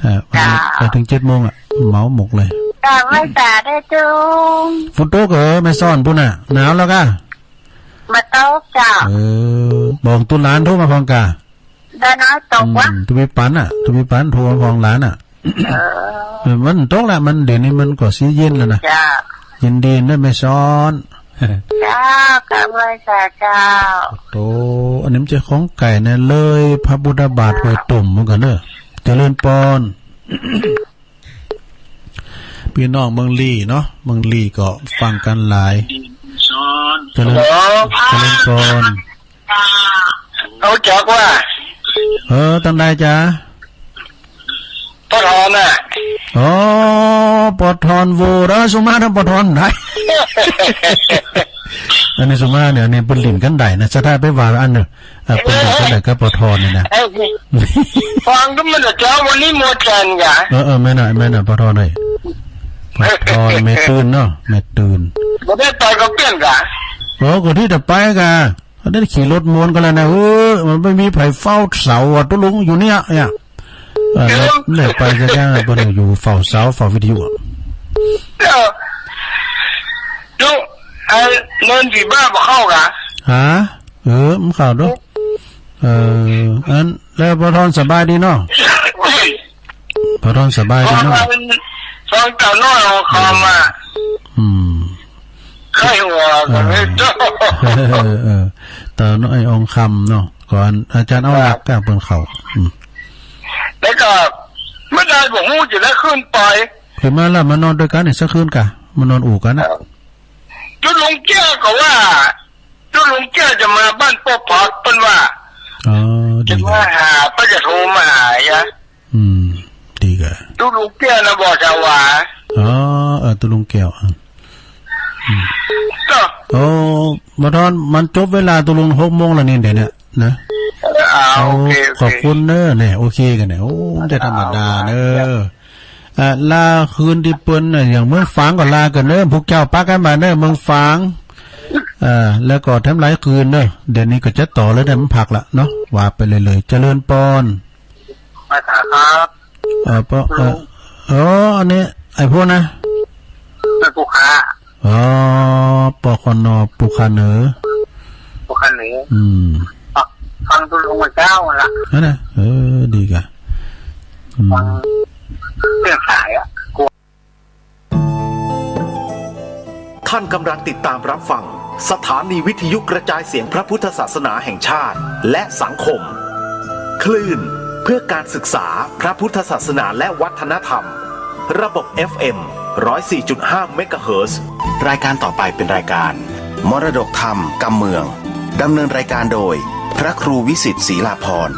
เออ วันนี้ เจ้า ไปเถิงเจ็ดโมงอะ เหมาหมดเลย กราบไหว้สาเด้อตุ๊ลุง ฝนตกเหรอ แม่ซ้อนปู้นน่ะ หนาวแล้วกะ บ่ตกเจ้า เออ บอกตุ๊หลานโทรมาพ่องกะ ได้น้อยตกวะ อืม ตุ๊มีปันอะ ตุ๊มีปันโทรมาพ่องหลานอะ เออ เออ มันตกละ มันเดี๋ยวนี้มันก็สิเย็นแล้วนะ เจ้า ยินดีนะแม่ซ้อน เจ้า กราบไหว้สาเจ้า โต อันนี้มันจะของไก่นะ เลยพระพุทธบาทห้วยต้มเหมือนกั๋นเนอะ เจริญปอน ปี้น้องเมืองลี้เนาะ เมืองลี้ก็ฟังกั๋นหลาย เจริญ ฮัลโหล เจริญปอน ฮู้จักว่า เออ ตังใดจ๊ะ ปอทอนน่ะ อ๋อ ปอทอนโว แล้วสุมาทางปอทอนได้ อันนี้สุมาเนี่ย อันนี้เปิ้นหลิ้นกั๋นได้นะ จะได้ไปว่าอันเน่อ เออ เปิ้นหลิ้นกั๋นได้กับปอทอนเนี่ยนะ เออ ฟังดูมันจะเจ้าวันนี้มัวจันทร์กะ เออ เออ แม่นน่ะ แม่นน่ะ ปอทอนเอ้ย ปอทอน แม่ตื่นเนาะ แม่ตื่น บ่ได้ไปกับเปิ้นกะ โอ้ ก็ตี้จะไปกะ ก็ได้ขี่รถม้วนกั๋นแล้วนะ เออ มันบ่มีใผเฝ้าเสาอ่ะ ตุ๊ลุงอยู่เนี่ย เนี่ย เออ แล้ว แล้วไปจะยัง เปิ้นอยู่เฝ้าเสา เฝ้าวิทยุอะ เออ ดู ไอ้เนินผีบ้าบ่เข้ากะ ฮะ เออ มันเข้าดู เออ อัน แล้วปอทอนสบายดีเนาะ ปอทอนสบายดีเนาะ ฟังเต่าน้อยอองคำอ่ะ อืม ใคร่หัวกั๋นเลย เออ เออ เออ เต่าน้อยอองคำเนาะ ก่อนอาจ๋ารย์เอาหลักกะเปิ้นเข้า อืม แล้วก็ไม่ได้บ่ฮู้จะได้ขึ้นไป ขึ้นมาแล้วมานอนตวยกั๋นนี่สักคืนกะ มานอนอู่กั๋นนะ ตุ๊ลุงแก้วก็ว่า ตุ๊ลุงแก้วจะมาบ้านป้อพัดเปิ้นว่า อ๋อ ดี จะมาหา เปิ้นจะโทรมาหาอ่ะ อืม ดีกะ ตุ๊ลุงแก้วนะ บ่สาหวา อ๋อ เออ ตุ๊ลุงแก้ว อ่ะ อืม ก็ โอ้ ปอทอน มันจบเวลาตุ๊ลุง หกโมงแล้วนี่ เดี๋ยวเนี้ยนะ เออ อ่า โอ้ โอเค โอเค ขอบคุณเน้อ เนี่ย โอเคกั๋นเนี่ย โอ้ บ่ธรรมดาเน้อ อ่า ลาคืนตี้เปิ้นน่ะ อย่างเมืองฝางก็ลากั๋นเน้อ พวกเจ้าปากั๋นมาเน้อ เมืองฝาง อ่า แล้วก็แถมหลายคืนเน้อ เดี๋ยวนี้ก็จะต่อแล้วเนี่ย มันพักละเนาะ ว่าไปเลยๆ เจริญปอน มาถามครับ เอ่อ ปอ เอ่อ เออ อันนี้ ไอ้พวกนะ เป็นผู้ค้า อ๋อ ปคน ผู้ค้าเหนือ ผู้ค้าเหนือ อืม ฟังตุ๊ลุงมาเจ้าละ นั่นนะ เออ ดีกะ อืม ฟังเรื่องขายอ่ะ ท่านกำลังติดตามรับฟังสถานีวิทยุกระจายเสียงพระพุทธศาสนาแห่งชาติ และสังคม คลื่นเพื่อการศึกษาพระพุทธศาสนาและวัฒนธรรม ระบบ เอฟเอ็ม ร้อยสี่จุดห้า เมกะเฮิรตซ์ รายการต่อไปเป็นรายการ มรดกธรรมกำเมือง ดำเนินรายการโดย พระครูวิสิทธิ์ ศรีลาภรณ์